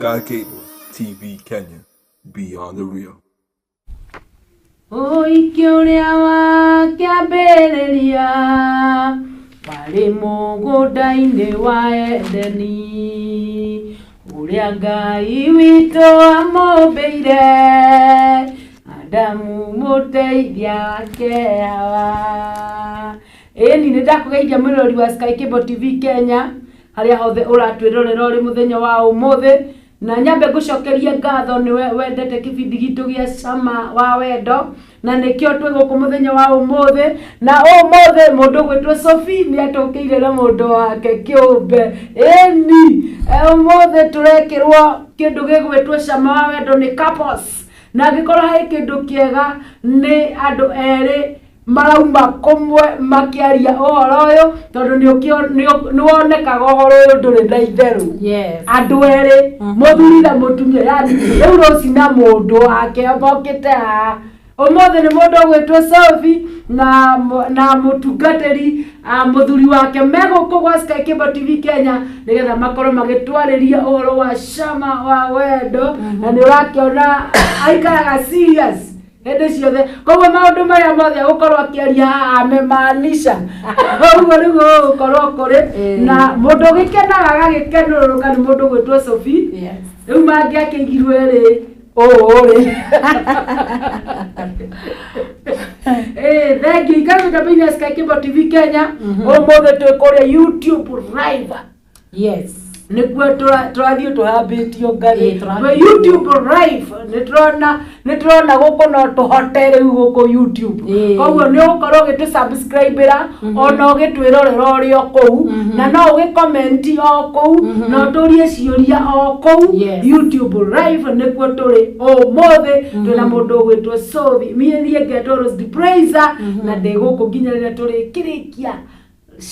Sky Cable TV Kenya. Beyond the Real. Ũhiki ũrĩa wa kĩambĩrĩria warĩ mũgũnda-inĩ wa Edeni, ũrĩa Ngai witũ amũmbĩire Adamu mũteithia wake Hawa. Ĩni nĩ ndakũgeithia mwĩroreri wa Sky Cable TV Kenya harĩa hothe ũratwĩrorera ũrĩ mũthenya wa ũmũthĩ, na nyambe ngũcokerie ngatho nĩwe wendete kĩbindi gitũ gĩa Cama wa Wendo, na nĩkĩo twĩ gũkũ mũthenya wa ũmũthĩ. Na ũmũthĩ mũndũ ũgwĩtwo Sophie nĩ atũkĩire na mũndũ wake kĩũmbe. Ĩni ũmũthĩ tũrekĩrwo kĩndũ gĩgwĩtwo Cama wa Wendo nĩ couples, na angĩkorwo harĩ kĩndũ kĩega nĩ andũ erĩ marauma kũmwe makĩaria ũhoro ũyũ, tondũ nĩ wonekaga ũhoro ũyũ ndũrĩ na itherũ. Andũ erĩ, mũthuri na mũtumia, yani rĩu Rose na mũndũ wake mokĩte haha ũmũthĩ nĩ mũndũ ũgwĩtwo Sophie na mũtungatĩri mũthuri wake megũkũ gwa Sky Cable TV Kenya nĩgetha makorwo magĩtwarĩria ũhoro wa Cama wa Wendo. Na nĩ ũrakĩona aikaraga serious hĩndĩ ciothe, koguo maũndũ marĩa mothe agũkorwo akĩaria haha amemaanisha ũguo nĩguo gũgũkorwo kũrĩ. Na mũndũ ũgĩkenaga agagĩkenũrũrũka nĩ mũndũ ũgwĩtwo Sophie. Rĩu mangĩ akĩigirwo ĩrĩ ũũ rĩ. Thank you. Ikara mĩtambo-inĩ ya Sky Cable TV Kenya. Ũmũthĩ twĩ kũrĩa YouTube live. Nĩkuo tũrathiĩ tũhambĩtio ngathĩ. Tũrathiĩ. Twĩ YouTube live, nĩ tũrona gũkũ no tũhote rĩu gũkũ YouTube. Koguo nĩ ũgũkorwo ũgĩtũ subscribe-ĩra ona ũgĩtwĩrorera ũrĩ o kũu, na no ũgĩ-comment o kũu na ũtũrie ciũria o kũu. YouTube live nĩkuo tũrĩ ũmũthĩ, twĩna mũndũ ũgwĩtwo Sophie. Niĩ ngetwo Rose the Praiser, na ndĩ gũkũ nginya rĩrĩa tũrĩkĩrĩkia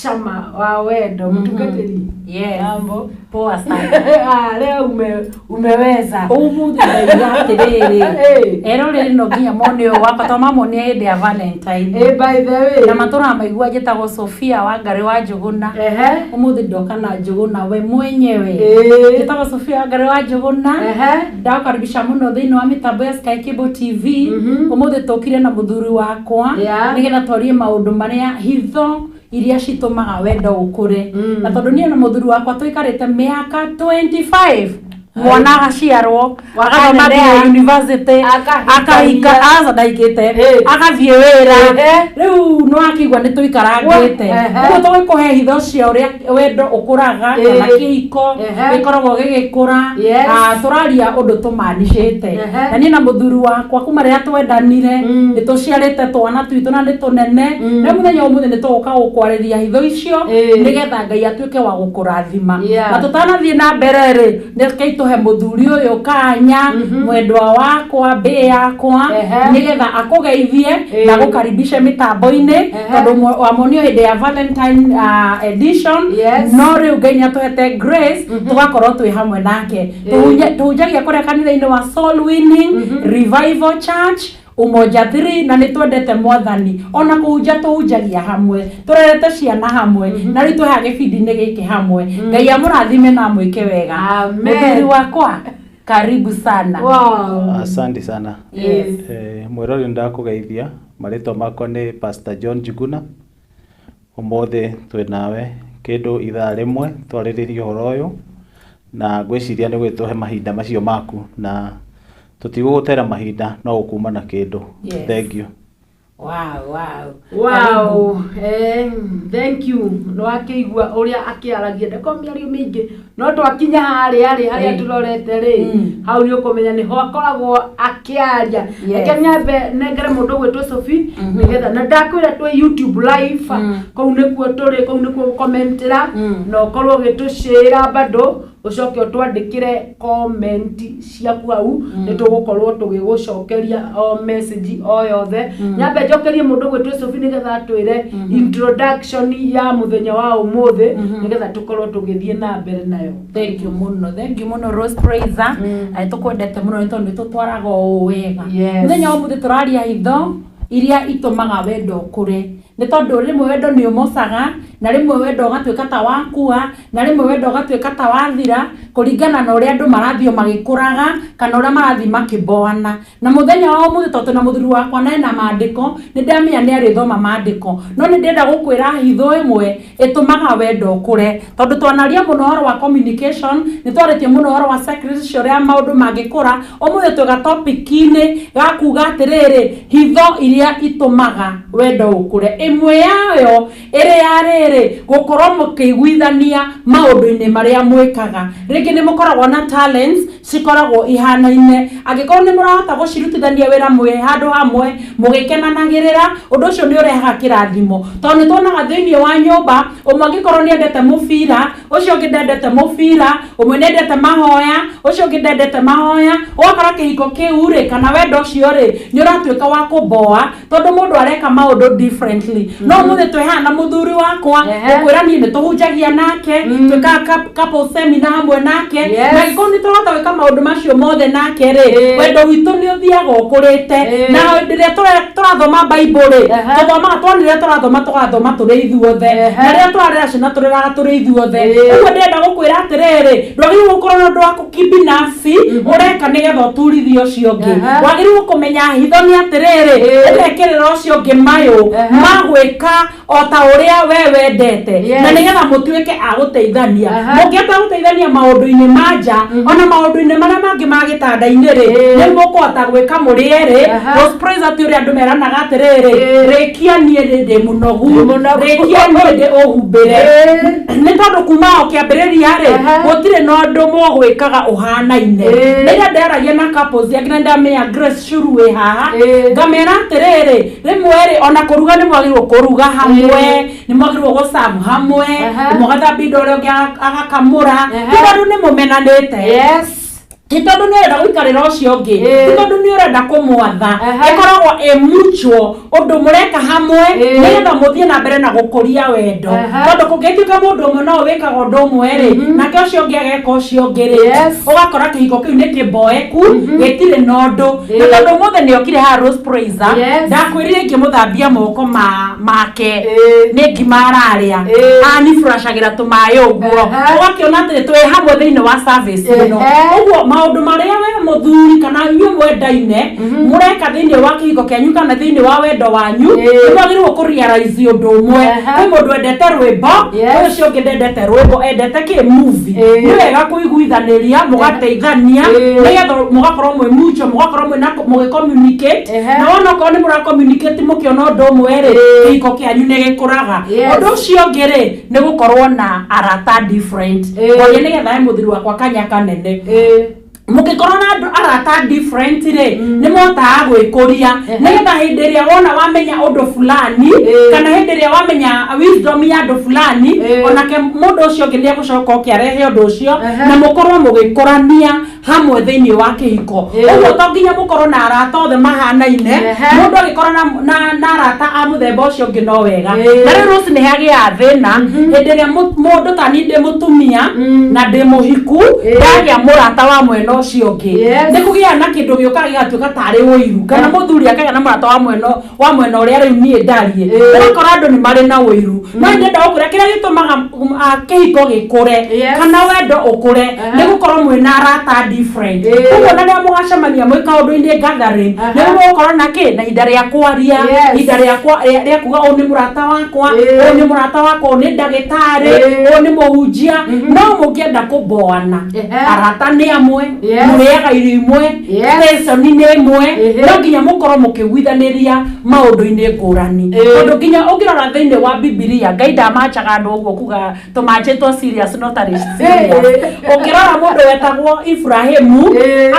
Cama wa Wendo. Mũtungatĩri. Yes. Mambo. Poa sana. Ah, leo umeweza. Ũmũthĩ ndauga atĩrĩrĩ, eroreri no nginya mone ũyũ wakwa tondũ mamonire hĩndĩ ya Valentine. By the way. Na matũramaigua njĩtagwo Sofia Wangari wa Njũgũna. Ũmũthĩ ndoka na Njũgũna we mwenyewe. Njĩtagwo Sofia Wangari wa Njũgũna. Ndakaribisha mũno thĩinĩ wa mĩtambo ya Sky Cable TV. Ũmũthĩ tũkire na mũthuri wakwa nĩgetha twarie maũndũ marĩa hitho iria citũmaga wendo ũkũre. Na tondũ niĩ na mũthuri wakwa tũikarĩte mĩaka 25, mwana agaciarwo, agathoma nginya university, akahika, aca ndahikĩte, agathiĩ wĩra, rĩu nĩ wakĩigua nĩ tũikarangĩte. Ũguo tũgĩkũhe hitho cia ũrĩa wendo ũkũraga kana kĩhiko gĩkoragwo gĩgĩkũra. Ah, tũraria ũndũ tũmanicĩte. Na niĩ na mũthuri wakwa kuma rĩrĩa twendanire nĩ tũciarĩte twana twitũ na nĩ tũnene. Rĩu mũthenya ũmũthĩ nĩ tũgũka gũkwarĩria hitho icio nĩgetha Ngai atuĩke wa gũkũrathima. Na tũtanathiĩ na mbere rĩ, rekei tũhe mũthuri ũyũ kanya, mwendwa wakwa, mbĩ yakwa, nĩgetha akũgeithie na agũkaribishe mĩtambo-inĩ, tondũ wamonio hĩndĩ ya Valentine edition. No rĩu Ngai nĩ atũhete grace tũgakorwo twĩ hamwe nake. Tũhunjagia kũrĩa kanitha-inĩ wa Soul Winning Revival Church, Umoja 3, na nĩ twendete Mwathani. Ona kũhunja tũhunjagia hamwe, tũrerete ciana hamwe, na rĩu twĩ haha gĩbindi-inĩ gĩkĩ hamwe. Ngai amũrathime na amwĩke wega. Amen. Mũthuri wakwa, karibu sana. Asante sana. Mwĩrori, ndakũgeithia. Marĩtwa makwa nĩ Pastor John Njuguna. Ũmũthĩ twĩ nawe kĩndũ ithaa rĩmwe twarĩrĩrie ũhoro ũyũ, na ngwĩciria nĩ ũgĩtũhe mahinda macio maku, na tũtigũgũtera mahinda no ũkuma na kĩndũ. Thank you. Wow, thank you. Nĩ wakĩigua ũrĩa akĩaragia, ndeko mĩario mĩingĩ, no twakinya harĩa rĩ, harĩa tũrorete rĩ, hau nĩ ũkũmenya nĩho akoragwo akĩaria. Reke nyambe nengere mũndũ ũgwĩtwo Sophie nĩgetha, na ndakwĩra twĩ YouTube live, kũu nĩkuo tũrĩ, kũu nĩkuo gũkomentĩra na ũkorwo ũgĩtũcĩra bado, ũcoke ũtwandĩkĩre comment ciaku hau, nĩ tũgũkorwo tũgĩgũcokeria o message o yothe. Nyambe njokerie mũndũ ũgwĩtwo Sophie nĩgetha atwĩre introduction ya mũthenya wa ũmũthĩ, nĩgetha tũkorwo tũgĩthiĩ na mbere nayo. Thank you mũno, thank you mũno, Rose Praiser. Na nĩtũkwendete mũno nĩ tondũ nĩ tũtwaraga ũũ wega. Mũthenya wa ũmũthĩ tũraria hitho iria itũmaga wendo ũkũre, nĩ tondũ rĩmwe wendo nĩ ũmocaga. Na rĩmwe wendo ũgatuĩka ta wakua, na rĩmwe wendo ũgatuĩka ta wathira, kũringana na ũrĩa andũ marathiĩ magĩkũraga kana ũrĩa marathiĩ makĩboana. Na mũthenya wa ũmũthĩ tondũ twĩna mũthuri wakwa na ena maandĩko, nĩ ndamenya nĩ arĩthoma maandĩko. No nĩ ndĩrenda gũkwĩra hitho ĩmwe ĩtũmaga wendo ũkũre, tondũ twanaria mũno ũhoro wa communication, nĩ twarĩtie mũno ũhoro wa secrets ũrĩa maũndũ mangĩkũra. Ũmũthĩ twĩ gatopic-inĩ ga kuga atĩrĩrĩ, hitho iria itũmaga wendo ũkũre. Ĩmwe yayo ĩrĩ ya rĩrĩ, gũkorwo mũkĩiguithania maũndũ-inĩ marĩa mwĩkaga. Rĩngĩ nĩ mũkoragwo na talents cikoragwo ihanaine, angĩkorwo nĩ mũrahota gũcirutithania wĩra mwĩ handũ hamwe mũgĩkenanagĩrĩra, ũndũ ũcio nĩ ũrehaga kĩrathimo. Tondũ nĩ tuonaga thĩinĩ wa nyũmba, ũmwe angĩkorwo nĩ endete mũbira, ũcio ũngĩ ndendete mũbira, ũmwe nĩ endete mahoya, ũcio ũngĩ ndendete mahoya, ũgakora kĩhiko kĩu rĩ, kana wendo ũcio rĩ, nĩ ũratuĩka wa kũboa, tondũ mũndũ areka maũndũ differently. No ũmũthĩ twĩ haha na mũthuri wakwa, gũkwĩra niĩ nĩ tũhunjagia nake, twĩkaga couple seminar hamwe nake, na angĩkorwo nĩ tũrahota gwĩka maũndũ macio mothe nake rĩ, wendo witũ nĩ ũthiaga ũkũrĩte. Na hĩndĩ ĩrĩa tũrathoma Bible rĩ, tũthomaga tuonire tũrathoma tũgathoma tũrĩ ithuothe, na rĩrĩa tũrarera ciana tũreraga tũrĩ ithuothe. Ũguo ndĩrenda gũkwĩra atĩrĩrĩ, ndwagĩrĩirwo gũkorwo na ũndũ waku kibinafsi ũreka nĩgetha ũturithie ũcio ũngĩ. Wagĩrĩirwo kũmenya hitho nĩ atĩrĩrĩ, ũgekĩrĩra ũcio ũngĩ mayũ ma gwĩka o ta ũrĩa we wendete, na nĩgetha mũtuĩke a gũteithania. Mũngĩhota gũteithania maũndũ-inĩ ma nja, ona maũndũ-inĩ marĩa mangĩ ma gĩtanda-inĩ rĩ, nĩ mũkũhota gwĩka mũrĩ erĩ. Rose Praise atĩ ũrĩa andũ meranaga atĩrĩrĩ, rĩkia niĩ ndĩ mũnogu, rĩkia niĩ ndĩ ũhumbĩre. Nĩ tondũ kuma o kĩambĩrĩria rĩ, gũtirĩ na ũndũ mũgwĩkaga ũhanaine. Rĩrĩa ndĩaragia na couples angĩ na ndamenya Grace Shuru wĩ haha, ngamera atĩrĩrĩ, rĩmwe rĩ, ona kũruga nĩ mwagĩrĩirwo kũruga hamwe, nĩ mwagĩrĩirwo gũcabu hamwe, ũmwe agathambia indo ũrĩa ũngĩ agakamũra, ti tondũ nĩ mũmenanĩte, ti tondũ nĩ ũrenda gũikarĩra ũcio ũngĩ, ti tondũ nĩ ũrenda kũmwatha, ĩkoragwo ĩ mutual ũndũ mũreka hamwe nĩgetha mũthiĩ na mbere na gũkũria wendo. Tondũ kũngĩtuĩka mũndũ ũmwe no wĩkaga ũndũ ũmwe rĩ, nake ũcio ũngĩ ageka ũcio ũngĩ rĩ, ũgakora kĩhiko kĩu nĩ kĩboeku, gĩtirĩ na ũndũ. Na tondũ ũmũthĩ nĩ okire haha Rose Praiser, ndakwĩrire ingĩmũthambia moko make nĩ ngima ararĩa, anifuracagĩra tũmaĩ ũguo, ũgakĩona atĩ twĩ hamwe thĩinĩ wa service ĩno. Ũguo maũndũ marĩa we mũthuri kana inyuĩ mwendaine mũreka thĩinĩ wa kĩhiko kĩanyu kana thĩinĩ wa wendo wanyu, nĩ mwagĩrĩirwo kũ realize ũndũ ũmwe. Kwĩ mũndũ endete rwĩmbo, kwĩ ũcio ũngĩ ndendete rwĩmbo, endete kĩ movie. Nĩ wega kũiguithanĩria, mũgateithania, nĩgetha mũgakorwo mwĩ mutual, mũgakorwo mwĩna mũgĩ communicate. Na wona okorwo nĩ mũra communicate mũkĩona ũndũ ũmwe rĩ, kĩhiko kĩanyu nĩ gĩkũraga. Ũndũ ũcio ũngĩ rĩ, nĩ gũkorwo na arata different. Kwaria nĩgetha he mũthuri wakwa kanya kanene. Mũngĩkorwo na andũ arata different rĩ, nĩ mũhotaga gwĩkũria, nĩgetha hĩndĩ ĩrĩa wona wamenya ũndũ fulani, kana hĩndĩ ĩrĩa wamenya wisdom ya andũ fulani, onake mũndũ ũcio ũngĩ nĩ egũcoka oke arehe ũndũ ũcio, na mũkorwo mũgĩkũrania hamwe thĩinĩ wa kĩhiko. Ũguo to nginya mũkorwo na arata othe mahanaine, mũndũ agĩkorwo na arata a mũthemba ũcio ũngĩ no wega. Na rĩu Rose nĩ hagĩaga thĩna hĩndĩ ĩrĩa mũndũ ta niĩ ndĩ mũtumia na ndĩ mũhiku, ndagĩa mũrata wa mwena ũcio ũngĩ, nĩ kũgĩaga na kĩndũ gĩũkaga gĩgatuĩka tarĩ ũiru, kana mũthuri akagĩa na mũrata wa mwena ũrĩa rĩu niĩ ndariĩ, ũgakora andũ nĩ marĩ na ũiru. No ndĩrenda gũkwĩra kĩrĩa gĩtũmaga kĩhiko gĩkũre kana wendo ũkũre nĩ gũkorwo mwĩna arata different. Ũguo na rĩrĩa mũgacemania mwĩ kaũndũ-inĩ gathering, nĩ mũgũkorwo na kĩ na ihinda rĩa kwaria, ihinda rĩa kuga ũyũ nĩ mũrata wakwa, ũyũ nĩ mũrata wakwa, ũyũ nĩ ndagĩtarĩ, ũyũ nĩ mũhunjia. No mũngĩenda kũboana, arata nĩ amwe, mũrĩaga irio imwe, station nĩ ĩmwe, no nginya mũkorwo mũkĩiguithanĩria maũndũ-inĩ ngũrani. Tondũ nginya ũngĩrora thĩinĩ wa Bibilia, Ngai ndamachaga andũ ũguo kuga tũmanjĩtwo serious no tarĩ serious. Ũngĩrora mũndũ wetagwo Ibrahimu,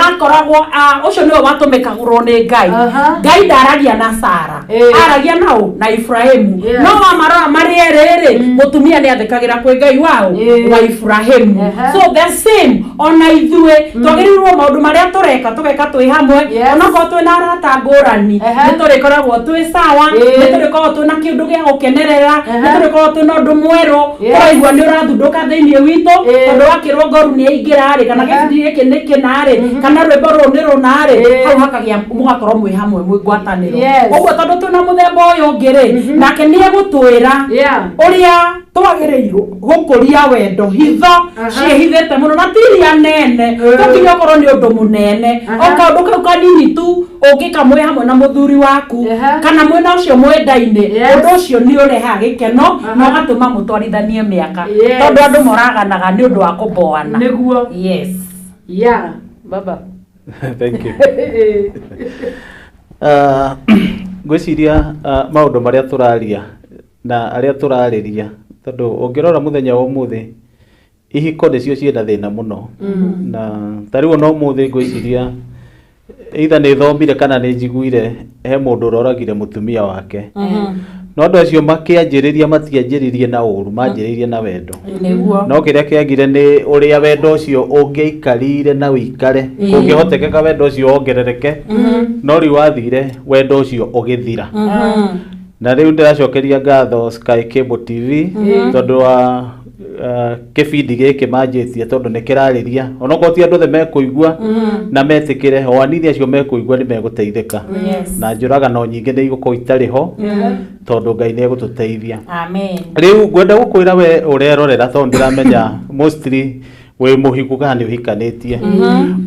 akoragwo ũcio nĩwe watũmĩkagũrwo nĩ Ngai. Ngai ndaragia na Sara, aragia na ũ? Na Ibrahimu. No wamarora marĩ erĩ rĩ, mũtumia nĩ athĩkagĩra kwĩ Ngai wao wa Ibrahimu. So the same ona ithuĩ twagĩrĩirwo maũndũ marĩa tũreka tũgeka twĩ hamwe, onokorwo twĩna arata ngũrani, nĩ tũrĩkoragwo twĩ sawa, nĩ tũrĩkoragwo twĩna kĩndũ gĩa gũkenerera, nĩ tũrĩkoragwo twĩna ũndũ mwerũ ũraigua nĩ ũrathundũka thĩinĩ witũ, tondũ wakĩrwo ngoru nĩ yaingĩra rĩ, kana gĩbindi gĩkĩ nĩ kĩna rĩ, kana rwĩmbo rũrũ nĩ rũna rĩ, hau hakagĩa mũgakorwo mwĩ hamwe mwĩ ngwatanĩro. Ũguo tondũ Tondũ twĩna mũthemba ũyũ ũngĩ rĩ, nake nĩ egũtwĩra ũrĩa twagĩrĩirwo gũkũria wendo, hitho ciĩhithĩte mũno na ti iria nene, tũkinya okorwo nĩ ũndũ mũnene, o kaũndũ kau kanini tu ũngĩka mwĩ hamwe na mũthuri waku kana mwĩna ũcio mwendaine, ũndũ ũcio nĩ ũrehaga gĩkeno na ũgatũma mũtwarithanie mĩaka, tondũ andũ moraganaga nĩ ũndũ wa kũmboana. Nĩguo. Yes. Yeah, baba. Thank you. Ngwĩciria maũndũ marĩa tũraria na arĩa tũrarĩria, tondũ ũngĩrora mũthenya wa ũmũthĩ ihiko nĩcio ciĩna thĩna mũno, na ta rĩu ona ũmũthĩ ngwĩciria either nĩ thomire kana nĩ njiguire he mũndũ ũroragire mũtumia wake. No andũ acio makĩanjĩrĩria matianjĩrĩirie na ũru, manjĩrĩirie na wendo. Nĩguo. No kĩrĩa kĩagire nĩ ũrĩa wendo ũcio ũngĩaikarire na ũikare, kũngĩhotekeka wendo ũcio wongerereke, no rĩu wathire wendo ũcio ũgĩthira. Na rĩu ndĩracokeria ngatho Sky Cable TV tondũ wa kĩbindi gĩkĩ manjĩtie, tondũ nĩ kĩrarĩria onokorwo ti andũ othe mekũigua na metĩkĩre, o anini acio mekũigua nĩ megũteithĩka. Na njũragano nyingĩ nĩ igũkorwo itarĩ ho, tondũ Ngai nĩ egũtũteithia. Amen. Rĩu ngwenda gũkwĩra we ũrerorera, tondũ ndĩramenya mostly wĩ mũhiku kana nĩ ũhikanĩtie,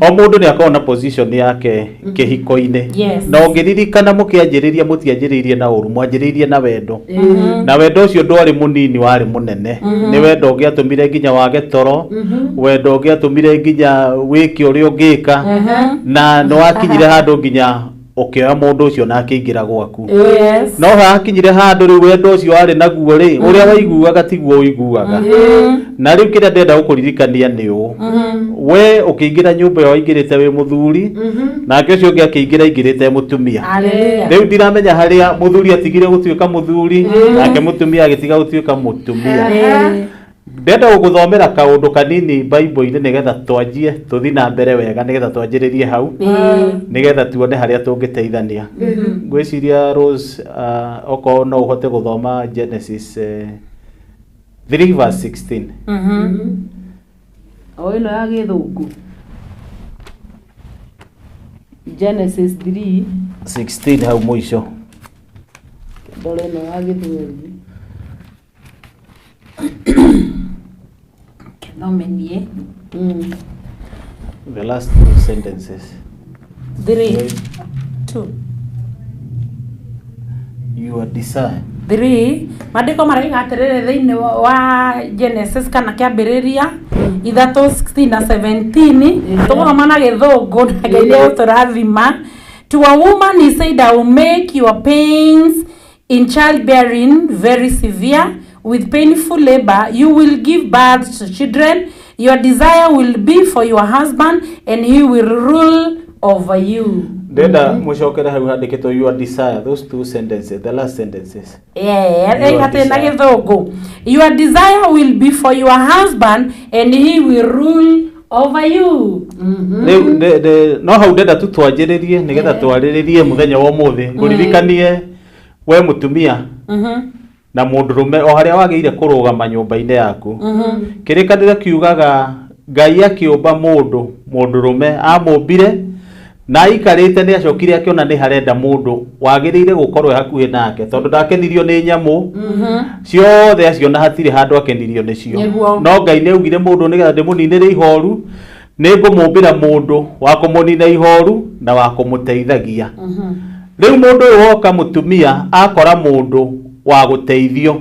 o mũndũ nĩ akoragwo na position yake kĩhiko-inĩ. Na ũngĩririkana mũkĩanjĩrĩria, mũtianjĩrĩirie na ũru, mwanjĩrĩirie na wendo, na wendo ũcio ndwarĩ mũnini, warĩ mũnene. Nĩ wendo ũngĩatũmire nginya wage toro, wendo ũngĩatũmire nginya wĩke ũrĩa ũngĩka, na nĩ wakinyire handũ nginya ũkĩoya mũndũ ũcio na akĩingĩra gwaku. No hakinyire handũ rĩu wendo ũcio warĩ naguo rĩ, ũrĩa waiguaga tiguo ũiguaga. Na rĩu kĩrĩa ndĩrenda gũkũririkania nĩ ũũ, we ũkĩingĩra nyũmba ĩyo waingĩrĩte wĩ mũthuri, nake ũcio ũngĩ akĩingĩra aingĩrĩte e mũtumia. Rĩu ndiramenya harĩa mũthuri atigire gũtuĩka mũthuri, nake mũtumia agĩtiga gũtuĩka mũtumia. Ndĩrenda gũgũthomera kaũndũ kanini Bible-inĩ nĩgetha twanjie tũthiĩ na mbere wega, nĩgetha twanjĩrĩrie hau, nĩgetha tuone harĩa tũngĩteithania. Ngwĩciria Rose, okorwo no ũhote gũthoma Genesis 3 verse 16. O ĩno ya gĩthũngũ, Genesis 3 16 hau mũico. Ndore ĩno ya gĩthweri. Kĩthome niĩ. The last two sentences. 3 2. Your desire. 3, maandĩko maraiga atĩrĩrĩ thĩinĩ wa Genesis kana kĩambĩrĩria 3 16 na 17, tũgũthoma na gĩthũngũ na Ngai nĩ egũtũrathima. To a woman he said, "I will make your pains in childbearing very severe. With painful labor you will give birth to children. Your desire will be for your husband, and he will rule over you." Ndĩrenda mũcokere hau handĩkĩtwo "your desire", those two sentences, the last sentences. Yeah, Your atĩ na desire. gĩthũngũ, "Your desire will be for your husband, and he will rule over you." Rĩu no hau ndenda tu twanjĩrĩrie, nĩgetha twarĩrĩrie mũthenya wa ũmũthĩ. Ngũririkanie we mũtumia na mũndũrũme, o harĩa wagĩrĩire kũrũgama nyũmba-inĩ yaku. Kĩrĩkanĩro kiugaga Ngai akĩũmba mũndũ mũndũrũme, amũmbire na aikarĩte, nĩ acokire akĩona nĩ harenda mũndũ wagĩrĩire gũkorwo e hakuhĩ nake, tondũ ndakenirio nĩ nyamũ ciothe aciona, hatirĩ handũ akenirio nĩcio. No Ngai nĩ augire, mũndũ nĩgetha ndĩmũninĩre ihoru, nĩ ngũmũmbĩra mũndũ wa kũmũnina ihoru na wa kũmũteithagia. Rĩu mũndũ ũyũ woka mũtumia akora mũndũ wa gũteithio,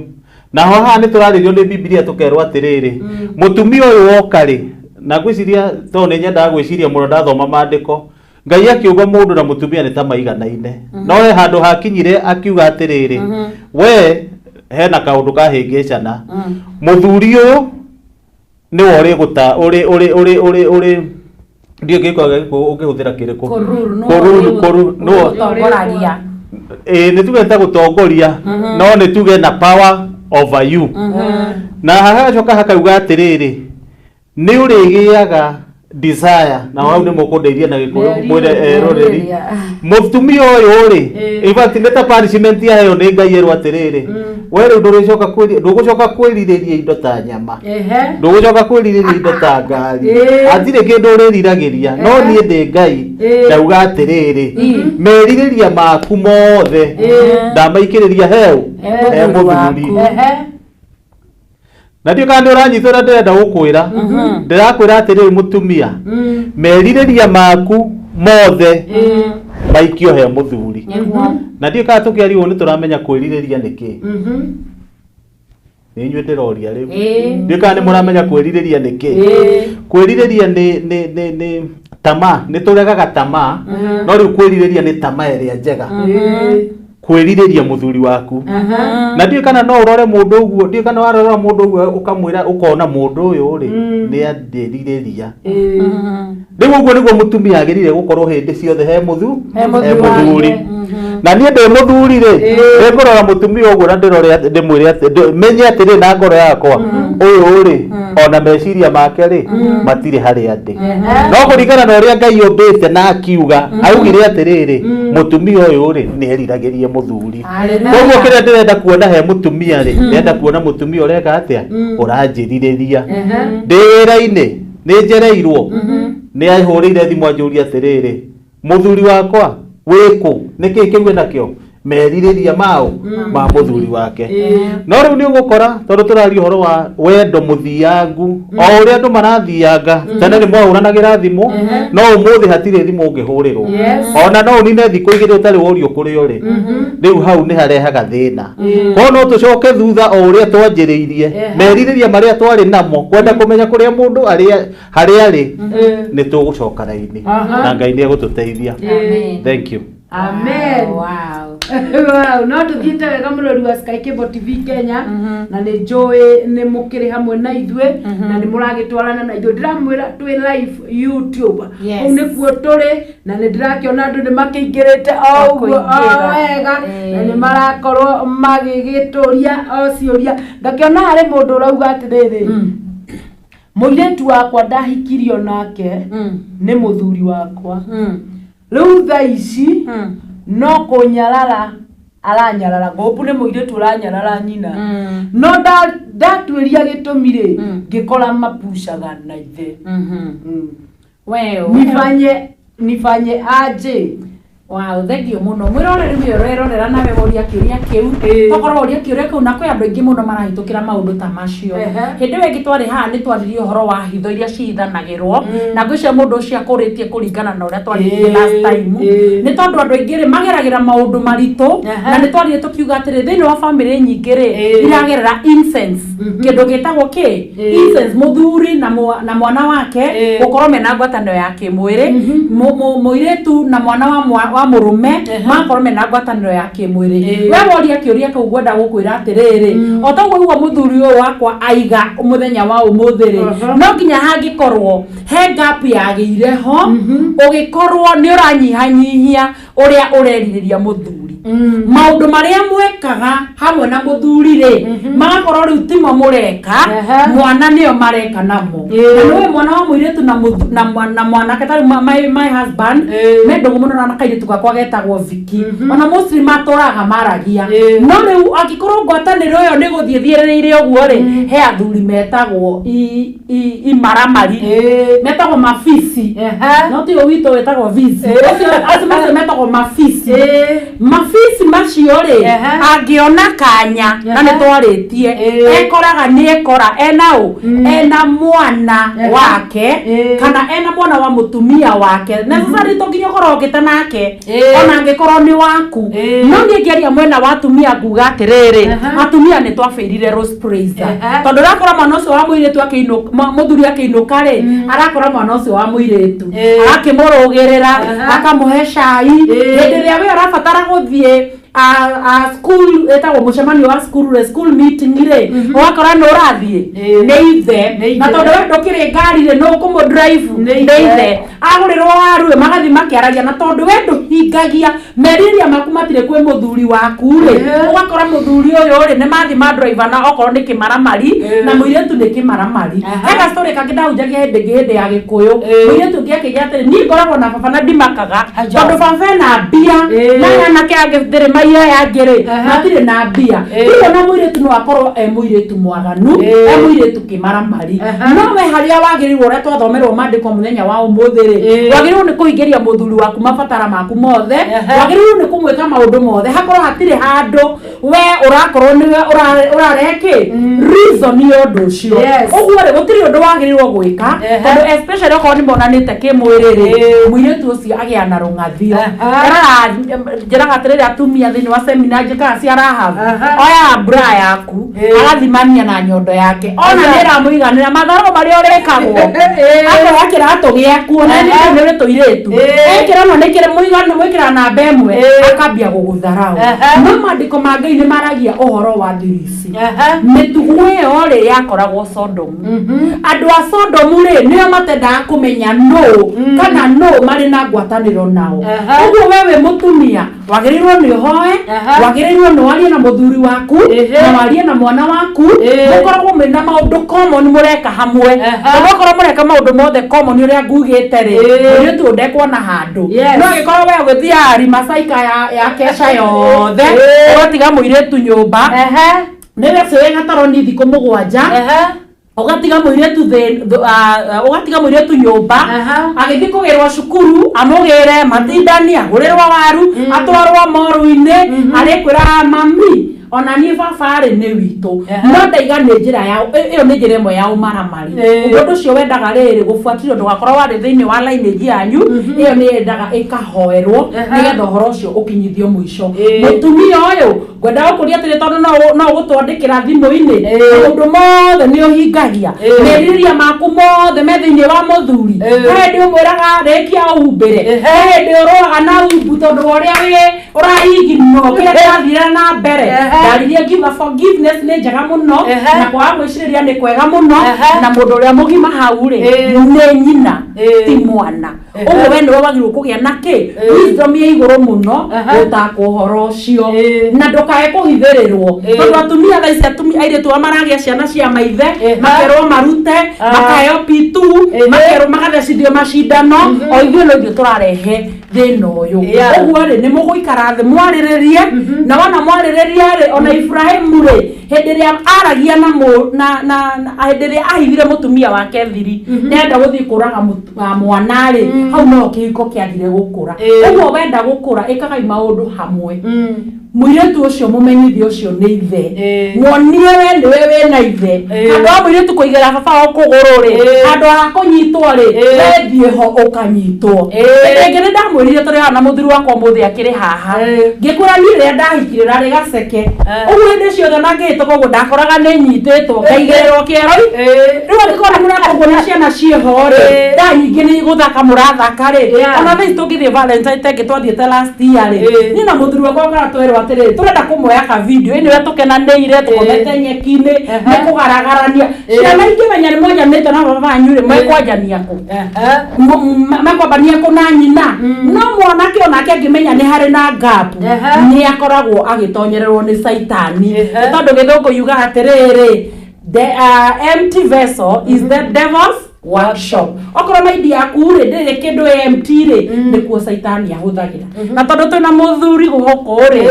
naho haha nĩ tũrarĩrio nĩ Bibilia tũkerwo atĩrĩrĩ, mũtumia ũyũ woka rĩ, na ngwĩciria tondũ nĩ nyendaga gwĩciria mũno ndathoma maandĩko, Ngai akiuga mũndũ na mũtumia nĩ ta maiganaine, no he handũ hakinyire akiuga atĩrĩrĩ, we hena kaũndũ kahĩngĩcana, mũthuri ũyũ nĩwe ũrĩ gũta ũrĩ ũrĩ ũrĩ ũrĩ ũrĩ ndiũ gĩko ũngĩhũthĩra kĩrĩkũ? Kũruru. Kũruru, kũruru, nĩwe Gũtongoragia. Ĩĩ, nĩ tuge ta gũtongoria, no nĩ tuge na power over you. Na hagacoka hakauga atĩrĩrĩ, nĩ ũrĩgĩaga Desire na hau nĩ mũkũndeithia na Gĩkũyũ mwĩre eroreri mũtumia ũyũ rĩ, in fact nĩ ta punishment yaheo nĩ Ngai erwo atĩrĩrĩ, we rĩu ndũrĩcoka ndũgũcoka kwĩrirĩria indo ta nyama, ndũgũcoka kwĩrirĩria indo ta ngari, hatirĩ kĩndũ ũrĩriragĩria, no niĩ ndĩ Ngai ndauga atĩrĩrĩ, merirĩria maku mothe ndamaikĩrĩria heu he mũthuri. Na ndiũ kana nĩ ũranyita ũrĩa ndĩrenda gũkwĩra. Ndĩrakwĩra atĩrĩrĩ mũtumia, merirĩria maku mothe maikio he mũthuri. Na ndiũ kana tũkĩaria ũũ nĩ tũramenya kwĩrirĩria nĩ kĩ. Nĩ inyuĩ ndĩroria rĩu. Ndiũ kana nĩ mũramenya kwĩrirĩria nĩ kĩ. Kwĩrirĩria nĩ tamaa, nĩ tũregaga tamaa, no rĩu kwĩrirĩria nĩ tamaa ĩrĩa njega. Kwĩrirĩria mũthuri waku. Na ndiũĩ kana no ũrore mũndũ ũguo, ndiũĩ kana warora mũndũ ũguo ũkamwĩra ũkona mũndũ ũyũ rĩ nĩ andĩrirĩria. Rĩu ũguo nĩguo mũtumia agĩrĩire gũkorwo hĩndĩ ciothe he mũthuri. Na niĩ ndĩ mũthuri rĩ, nĩngũrora mũtumia ũguo na ndĩrore ndĩmwĩre atĩ menye atĩrĩ na ngoro yakwa, ũyũ rĩ ona meciria make rĩ matirĩ harĩa ndĩ. No kũringana na ũrĩa Ngai ombĩte na akiuga, augire atĩrĩrĩ, mũtumia ũyũ rĩ nĩ eriragĩria mũthuri. Koguo kĩrĩa ndĩrenda kuona he mũtumia rĩ, ndĩrenda kuona mũtumia ũreka atĩa, ũranjĩrirĩria. Ndĩ wĩra-inĩ nĩ njereirwo, nĩ ahũrĩire thimũ anjũria atĩrĩrĩ, mũthuri wakwa wĩkũ, nĩkĩ kĩu enakĩo, merirĩria mao ma mũthuri wake. No rĩu nĩ ũgũkora tondũ tũraria ũhoro wa wendo mũthiangu, o ũrĩa andũ marathianga, tene nĩ mwahũranagĩra thimũ, no ũmũthĩ hatirĩ thimũ ũngĩhũrĩrwo. Ona no ũnine thikũ igĩrĩ ũtarĩ worio kũrĩa ũrĩ. Rĩu hau nĩ harehaga thĩna. Koguo no tũcoke thutha o ũrĩa twanjĩrĩirie, merirĩria marĩa twarĩ namo, kwenda kũmenya kũrĩa mũndũ harĩa arĩ, nĩ tũgũcoka raini. Na Ngai nĩ egũtũteithia. Thank you. Amen. Wow. Wow, no tuthiĩte wega mũrori wa Sky Cable TV Kenya, na nĩ njũĩ nĩ mũkĩrĩ hamwe na ithuĩ, na nĩ mũragĩtwarana na ithuĩ. Ndĩramwĩra twĩ live YouTube. Kũu nĩkuo tũrĩ, na nĩ ndĩrakĩona andũ nĩ makĩingĩrĩte o ũguo o wega, na nĩ marakorwo magĩgĩtũria o ciũria. Ngakĩona harĩ mũndũ ũrauga atĩrĩrĩ, mũirĩtu wakwa ndahikirio nake nĩ mũthuri wakwa, rĩu thaa ici no kũnyarara aranyarara, ngũpu nĩ mũirĩtu ũranyarara nyina, no ndatuĩria gĩtũmi rĩ, ngĩkora mapucaga na ithe. Nifanye aje? Wow, thank you muno. Mwiroreri ũyũ ũrerorera nawe woria kĩũria kĩu. Tokorwo woria kĩũria kĩu na kwĩ andũ aingĩ mũno marahĩtũkĩra maũndũ ta macio. Hĩndĩ ĩyo ĩngĩ twarĩ haha nĩ twaririe ũhoro wa hitho iria cihithanagĩrwo, na ngwĩciria mũndũ ũcio akũrĩtie kũringana na ũrĩa twaririe last time. Nĩ tondũ andũ aingĩ rĩ mageragĩra maũndũ maritũ, na nĩ twaririe tũkiuga atĩrĩ thĩinĩ wa famĩlĩ nyingĩ rĩ iragerera incense, kĩndũ gĩtagwo kĩ incense, mũthuri na mwana wake gũkorwo mena ngwatanĩro ya kĩmwĩrĩ, mũirĩtu na mwana wa mũrũme magakorwo mena ngwatanĩro ya kĩmwĩrĩ. We woria kĩũria kĩu ngwenda gũkwĩra atĩrĩrĩ, o ta ũguo ũguo mũthuri ũyũ wakwa aiga mũthenya wa ũmũthĩ rĩ, no nginya hangĩkorwo he gap yagĩire ho, ũgĩkorwo nĩ ũranyihanyihia ũrĩa ũrerirĩria mũthuri. Maũndũ marĩa mwekaga hamwe na mũthuri rĩ, magakorwo rĩu timo mũreka, mwana nĩo mareka namo. Na nĩũĩ mwana wa mũirĩtu na mwanake ta rĩu my husband me ndũgũ mũno na kairĩtu gakwa getagwo Vicky. Ona mostly matũraga maragia. No rĩu angĩkorwo ngwatanĩro ĩyo nĩ gũthiĩ thiĩrĩrĩire ũguo rĩ, he athuri metagwo imaramari, metagwo mafisi. No ti ũyũ witũ wĩtagwo vici. Acio macio metagwo mafisi. Mafisi macio rĩ, angĩona kanya na nĩ twarĩtie, ekoraga nĩ ekora ena ũ, ena mwana wake kana ena mwana wa mũtumia wake. Necessarily to nginya ũkorwo ũkĩte nake, ona angĩkorwo nĩ waku. No niĩ ngĩaria mwena wa atumia nguga atĩrĩrĩ, atumia nĩ twabĩrire Rose Praiser. Tondũ ũrakora mwana ũcio wa mũirĩtu akĩinũka, mũthuri akĩinũka rĩ, arakora mwana ũcio wa mũirĩtu, arakĩmũrũgĩrĩra, akamũhe cai. Hĩndĩ ĩrĩa we ũrabatara gũthiĩ A school etagwo mũcemanio wa cukuru rĩ, school meeting rĩ, ũgakora nĩ ũrathiĩ nĩ ithe, na tondũ we ndũkĩrĩ ngari rĩ, nũ ũkũmũ drive? Nĩ ithe. Agũrĩrwo waru rĩ, magathiĩ makĩaragia, na tondũ we ndũhingagia merirĩria maku matirĩ kwĩ mũthuri waku rĩ, ũgakora mũthuri ũyũ rĩ, nĩ mathiĩ ma driver na okorwo nĩ kĩmaramari na mũirĩtu nĩ kĩmaramari. Hena story kangĩ ndahunjagia hĩndĩ ĩngĩ, hĩndĩ ya Gĩkũyũ. Mũirĩtu ũngĩ akĩgĩa atĩrĩ, niĩ ngoragwo na baba na ndimakaga tondũ baba ena mbia, na anake angĩ ndĩrĩ maia aya angĩ rĩ, matirĩ na mbia. Rĩu ona mũirĩtu no akorwo e mũirĩtu mwaganu, e mũirĩtu kĩmaramari, no we harĩa wagĩrĩirwo, ũrĩa twathomerwo maandĩko mũthenya wa ũmũthĩ rĩ, wagĩrĩirwo nĩ kũhingĩria mũthuri waku mabatara maku mothe, wagĩrĩirwo nĩ kũmwĩka maũndũ mothe, hakorwo hatirĩ handũ we ũrakorwo nĩwe ũrarehe kĩ reason ya ũndũ ũcio. Ũguo rĩ, gũtirĩ ũndũ wagĩrĩirwo gwĩka, tondũ especially okorwo nĩ monanĩte kĩmwĩrĩ rĩ, mũirĩtu ũcio agĩa na rũng'athio. Eraga njĩraga atĩrĩrĩ, atumia thĩinĩ wa seminar njĩkaga cia Rahab, oya bra yaku, agathimania na nyondo yake, ona nĩ ĩramũiganĩra matharũ marĩa ũrĩkagwo, akoya kĩratũ gĩaku, ona nĩ ũrĩ tũirĩtu, ekĩra no nĩ kĩrĩ mũigana mwĩkĩra namba ĩmwe, akambia gũgũtharau. No maandĩko ma Ngai nĩ maragia ũhoro wa thiri ici. Mĩtugo ĩyo rĩ, yakoragwo Sodomu. Andũ a Sodomu rĩ, nĩo matendaga kũmenya nũ kana nũ marĩ na ngwatanĩro nao. Ũguo we wĩ mũtumia wagĩrĩirwo nĩ ũhoe, wagĩrĩirwo nĩ warie na mũthuri waku na warie na mwana waku, mũkoragwo mwĩna maũndũ common mũreka hamwe, tondũ okorwo mũreka maũndũ mothe common ũrĩa ngugĩte rĩ, mũirĩtu ũyũ ndekuona handũ. No angĩkorwo we ũgĩthiaga rimacaika ya kesha yothe, ũgatiga mũirĩtu nyũmba, nĩwe ũcio wĩ gatoro nĩ thikũ 7, ũgatiga mũirĩtu ũgatiga mũirĩtu nyũmba agĩthiĩ kũgĩrwo cukuru, amũgĩre matindani, agũrĩrwo waru, atwarwo moru-inĩ, arĩkwĩra mami ona niĩ baba rĩ nĩ witũ. No ndaiga nĩ njĩra ya ĩyo, nĩ njĩra ĩmwe ya ũmaramari. Ũguo ũndũ ũcio wendaga rĩrĩ gũbuatĩrĩrio, ndũgakorwo warĩ thĩinĩ wa lineage yanyu, ĩyo nĩ yendaga ĩkahoerwo nĩgetha ũhoro ũcio ũkinyithio mũico. Mũtumia ũyũ ngwenda gũkũria atĩrĩ, tondũ no ũgũtwandĩkĩra thimũ-inĩ, maũndũ mothe nĩ ũhingagia, merirĩria maku mothe me thĩinĩ wa mũthuri? He hĩndĩ ũmwĩraga rĩkia ũhumbĩre? He hĩndĩ ũrũaga na umbu tondũ wa ũrĩa wĩ ũraiginwo kĩrĩa kĩrathire na mbere? Ndaririe ngiuga forgiveness nĩ njega mũno, na kwaga gwĩcirĩria nĩ kwega mũno, na mũndũ ũrĩa mũgima hau rĩ, nĩ nyina, ti mwana. Ũguo we nĩwe wagĩrĩirwo kũgĩa na kĩ wisdom ya igũrũ mũno gũtakwo ũhoro ũcio, na ndũkae kũhithĩrĩrwo, tondũ atumia thaa ici, atumia airĩtu arĩa maragĩa ciana cia maithe, makerwo marute, makaheo P2, makerwo magathecithio macindano, o ithuĩ no ithuĩ tũrarehe thĩna ũyũ. Ũguo rĩ, nĩ mũgũikara thĩ mwarĩrĩrie, na wona mwarĩrĩria rĩ, ona Ibrahimu rĩ, hĩndĩ ĩrĩa aragia na mũ na na na- hĩndĩ ĩrĩa ahithire mũtumia wake thiri, nĩenda gũthiĩ kũraga mwana rĩ, hau no kĩhiko kĩagire gũkũra. Ũguo wenda gũkũra, ĩkagai maũndũ hamwe. Mũirĩtu ũcio mũmenyithie ũcio nĩ ithe, muonie we nĩwe wĩna ithe. Handũ ha mũirĩtu kũigĩra baba wao kũgũrũ rĩ, handũ ha kũnyitwo rĩ, we thiĩ ho ũkanyitwo. Hĩndĩ ĩngĩ nĩ ndamwĩrire tũrĩ haha na mũthuri wakwa ũmũthĩ akĩrĩ haha, ngĩkwĩra niĩ rĩrĩa ndahikire rarĩ gaceke ũguo, hĩndĩ ciothe na ngĩhĩtũka ũguo ndakoraga nĩ nyitĩtwo ngaigĩrĩrwo kĩero. Rĩu angĩkorwo nĩ mũreka ũguo na ciana ciĩho rĩ, thaa nyingĩ nĩ gũthaka mũrathaka rĩ. Ona thaa ici tũngĩthiĩ Valentine tengĩ twathiĩte last year rĩ, niĩ na mũthuri wakwa ũkora twerwo atĩrĩrĩ, tũrenda kũmoya ka video ĩnĩ tũkenanĩire tũkomete nyeki-inĩ, nĩ kũgaragarania. Ciana ingĩmenya nĩ mwanjanĩte na baba wanyu rĩ, mekwanjania kũ? Mekwambania kũ na nyina? No mwanake onake angĩmenya nĩ harĩ na gap, nĩ akoragwo agĩtonyererwo nĩ caitani, nĩ tondũ gĩthũngũ yugaga atĩrĩrĩ, "The empty vessel is the devil's workshop." Okorwo maindi yaku rĩ ndĩrĩ kĩndũ, empty rĩ, nĩkuo caitani ahũthagĩra. Na tondũ twĩna mũthuri gũkũ rĩ,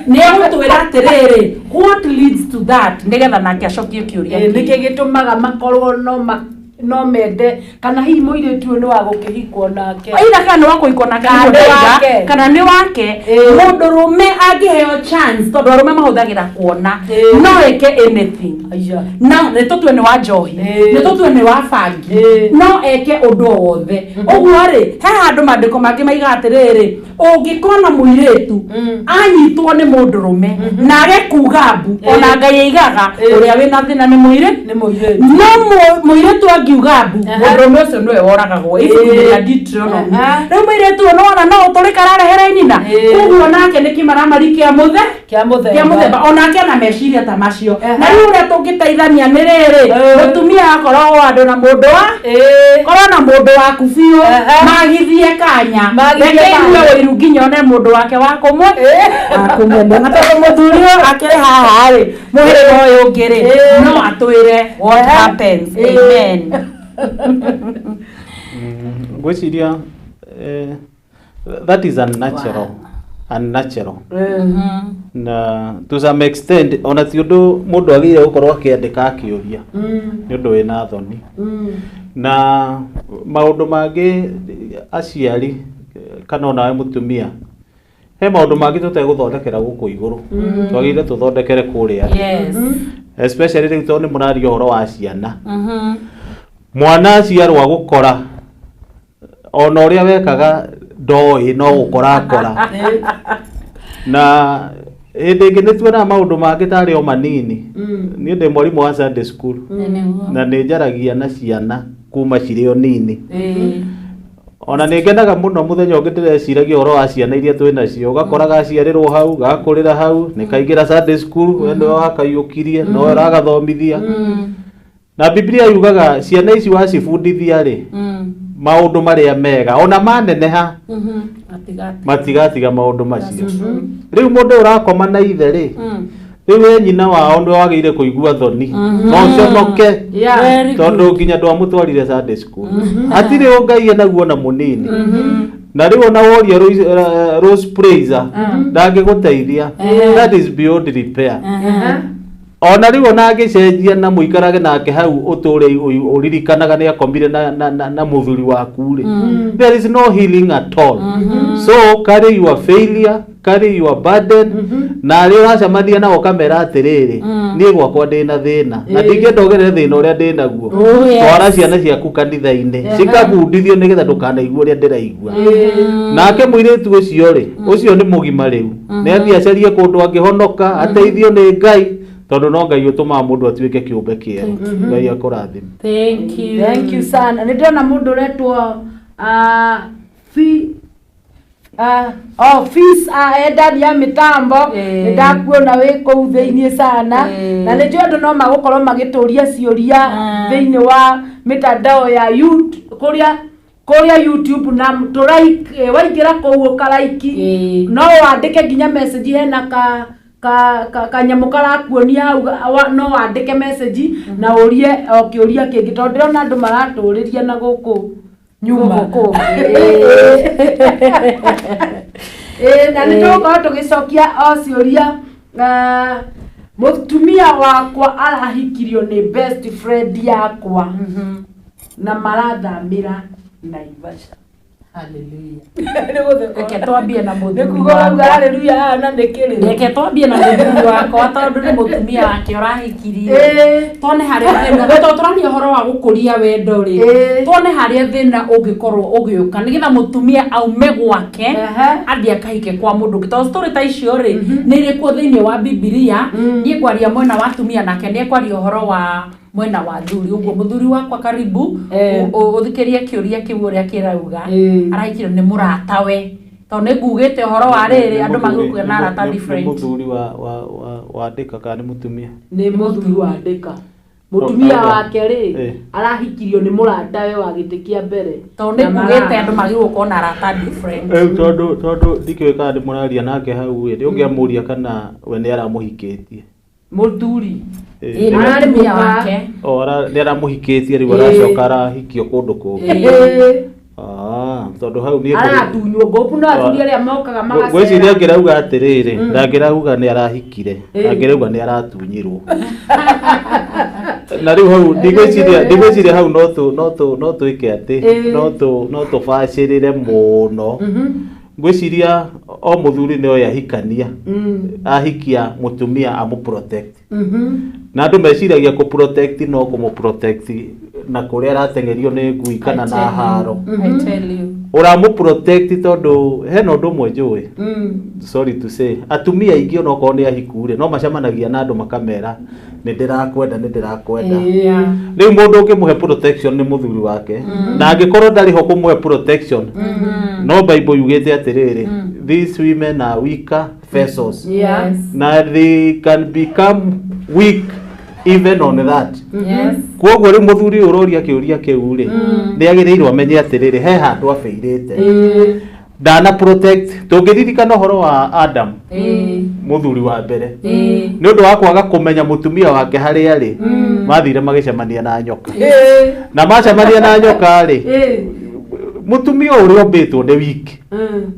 nĩ egũtwĩra atĩrĩrĩ, what leads to that, nĩgetha nake acokie kĩũria kĩu. Nĩkĩ gĩtũmaga makorwo no mende, kana hihi mũirĩtu ũyũ nĩ wa gũkĩhikwo nake? Aitha kana nĩ wa kũhikwo nake, Kana nĩguo nĩ ndaiga, wake. Kana nĩ wake. Mũndũrũme angĩheo chance, tondũ arũme mahũthagĩra kuona, no eke anything. Aya. Na nĩ tũtue nĩ wa njohi, nĩ tũtue nĩ wa bangi, no eke ũndũ o wothe. Ũguo rĩ, he handũ maandĩko mangĩ maiga atĩrĩrĩ, ũngĩkona mũirĩtu anyitwo nĩ mũndũrũme na age kuga mbu, ona Ngai aigaga ũrĩa wĩna thĩna nĩ mũirĩtu. Nĩ mũirĩtu. No mũirĩtu angiuga Akiuga mbu, mũndũrũme ũcio nĩwe woragagwo. Ibuku-inĩ rĩa Deuteronomy. Rĩu mũirĩtu ũyũ nĩwona no ũtũrĩka ararehere nyina. Koguo nake nĩ kĩmaramari kĩa mũthe Kĩa mũthemba. Kĩa mũthemba. Onake ena meciria ta macio. Na rĩu ũrĩa tũngĩteithania nĩ rĩrĩ, mũtumia akoragwo andũ na mũndũ wa korwo na mũndũ waku biũ, magithie kanya. Magithie Reke kanya. igue ũiru nginya one mũndũ wake wa kũmwe wa kũmwenda. Na tondũ mũthuri ũyũ akĩrĩ haha rĩ, mũhĩrĩga ũyũ ũngĩ rĩ, no atwĩre what happens. Amen. Ngwĩciria that is unnatural, unnatural na to some extent ona ti ũndũ mũndũ agĩrĩire gũkorwo akĩandĩka akĩũria, nĩ ũndũ wĩna thoni. Na maũndũ mangĩ, aciari kana onawe mũtumia, he maũndũ mangĩ tũtegũthondekera gũkũ igũrũ, twagĩrĩire tũthondekere kũrĩa thĩ. Especially rĩu tondũ nĩ mũraria ũhoro wa ciana. Mwana aciarwo agũkora ona ũrĩa wekaga ndoĩ, no gũkora akora. Na hĩndĩ ĩngĩ nĩ tuonaga maũndũ mangĩ tarĩ o manini. Niĩ ndĩ mwarimũ wa Sunday school na nĩ njaragia na ciana kuma cirĩ o nini. Ona nĩ ngenaga mũno. Mũthenya ũngĩ ndĩreciragia ũhoro wa ciana iria twĩ nacio, ũgakora gaciarĩrwo hau, gakũrĩra hau, nĩ kaingĩra Sunday school, we nĩwe wakaiyũkirie, nowe ũragathomithia. Na Biblia yugaga ciana ici wacibundithia rĩ maũndũ marĩa mega, ona maneneha matigatiga maũndũ macio. Rĩu mũndũ ũrakoma na ithe rĩ, rĩu we nyina wao nĩwe wagĩrĩire kũigua thoni no ũconoke, Very tondũ nginya ndwamũtwarire Sunday school. Hatirĩ ũngai enaguo na mũnini. Na rĩu ona woria Rose Praiser ndangĩgũteithia. That is beyond repair. Ona rĩu ona angĩcenjia na mũikarage nake hau ũtũre ũririkanaga nĩ akomire na mũthuri waku rĩ, there is no healing at all. So carry your failure, carry your burden. Na arĩa ũracemania nao ũkamera atĩrĩrĩ, niĩ gwakwa ndĩna thĩna na ndingĩenda ũgerere thĩna ũrĩa ndĩ naguo. Oh, yes. Twara ciana ciaku kanitha-inĩ cikabundithio nĩgetha ndũkanaigua ũrĩa ndĩraigua. Nake mũirĩtu ũcio rĩ, ũcio nĩ mũgima rĩu, nĩ athiĩ acarie kũndũ angĩhonoka, ateithio nĩ Ngai, tondũ no Ngai ũtũmaga mũndũ atuĩke kĩũmbe kĩerũ. Ngai akũrathime. Thank you. Thank you sana. Nĩ ndĩrona mũndũ ũretwo fi oh, fees endani ya mĩtambo. Nĩ ndakuona wĩ kũu thĩiniĩ sana. Na nĩ njũĩ andũ no magũkorwo magĩtũria ciũria thĩinĩ wa mĩtandao ya kũrĩa YouTube na tũ like, waingĩra kũu ũka like, no wandĩke nginya message. Hena ka kanyamũ karakuonia hau, no wandĩke message na ũrie o kĩũria kĩngĩ, tondũ ndĩrona andũ maratũrĩria na gũkũ nyuma. Gũkũ. Ĩĩ, na nĩ tũgũkorwo tũgĩcokia o ciũria. Mũtumia wakwa arahikirio nĩ best friend yakwa na marathamĩra Naivasha. Hallelujah. Nĩ gũtheka. Reke twambie na Nĩ mũthuri kuga ũrauga wakwa. haleluya haha na nĩ kĩrĩro. Reke twambie na mũthuri wakwa tondũ nĩ mũtumia wake ũrahikirie. Tuone harĩa thĩna, tondũ tũraria ũhoro wa gũkũria wendo rĩ, tuone harĩa thĩna ũngĩkorwo ũgĩũka nĩgetha mũtumia aume gwake athiĩ akahike kwa mũndũ ũngĩ, tondũ story ta icio rĩ nĩ irĩ kuo thĩinĩ wa Bibilia. Niĩ ngwaria mwena wa atumia, nake nĩ ekwaria ũhoro wa mwena wa thuri. Ũguo mũthuri wakwa, karibu ũthikĩrie kĩũria kĩu ũrĩa kĩrauga. Arahikirio nĩ mũratawe, tondũ nĩ ngugĩte ũhoro wa rĩrĩ, andũ magĩrĩirwo kũgĩa na arata Nĩ different. Mũthuri wa wandĩka kana nĩ mũtumia? Nĩ mũthuri wandĩka. Mũtumia Oh, wake rĩ arahikirio nĩ mũratawe wa gĩtĩ kĩa mbere. Tondũ nĩ Na ngugĩte andũ magĩrĩirwo gũkorwo na arata different. Rĩu tondũ ndikĩũĩ kana nĩ mũraria nake hau ĩ, nĩ ũngĩamũria kana we nĩ aramũhikĩtie. Mũthuri. Ĩĩ, nĩ Ararĩ mũtumia mũka. wake. O nĩ aramũhikĩtie, rĩu aracoka arahikio kũndũ kũngĩ. Ah, tondũ hau niĩ Aratunywo ngũpu no athuri arĩa mokaga ngwĩciria magacera. angĩrauga atĩrĩrĩ, ndangĩrauga nĩ arahikire, angĩrauga nĩ aratunyirwo. Na rĩu hau ndigwĩciria hau no twĩke atĩ no tũbacĩrĩre mũno. Ngwĩciria o mũthuri nĩ oĩ ahikania, ahikia mũtumia amũ protect. Na andũ meciragia kũ protect no kũmũ protect na kũrĩa arateng'erio nĩ ngui kana I na tell you. haro. I tell you. Ũramũ protect tondũ hena ũndũ ũmwe njũĩ, sorry to say, atumia aingĩ onokorwo nĩ ahiku rĩ, no macemanagia na andũ makamera nĩ ndĩrakwenda, nĩ ndĩrakwenda. Rĩu mũndũ ũngĩmũhe protection nĩ mũthuri wake, na angĩkorwo ndarĩ ho kũmũhe protection, no Bible yugĩte atĩrĩrĩ, these women are weaker vessels. Na they can become weak even on that. Koguo rĩu mũthuri ũyũ ũroria kĩũria kĩu rĩ, nĩ agĩrĩirwo amenye atĩrĩrĩ, he handũ abĩirĩte, ndana protect. Tũngĩririkana ũhoro wa Adam, mũthuri wa mbere, nĩ ũndũ wa kwaga kũmenya mũtumia wake harĩa arĩ, mathire magĩcemania na nyoka, na macemania na nyoka rĩ, mũtumia ũrĩa ũmbĩtwo nĩ weak,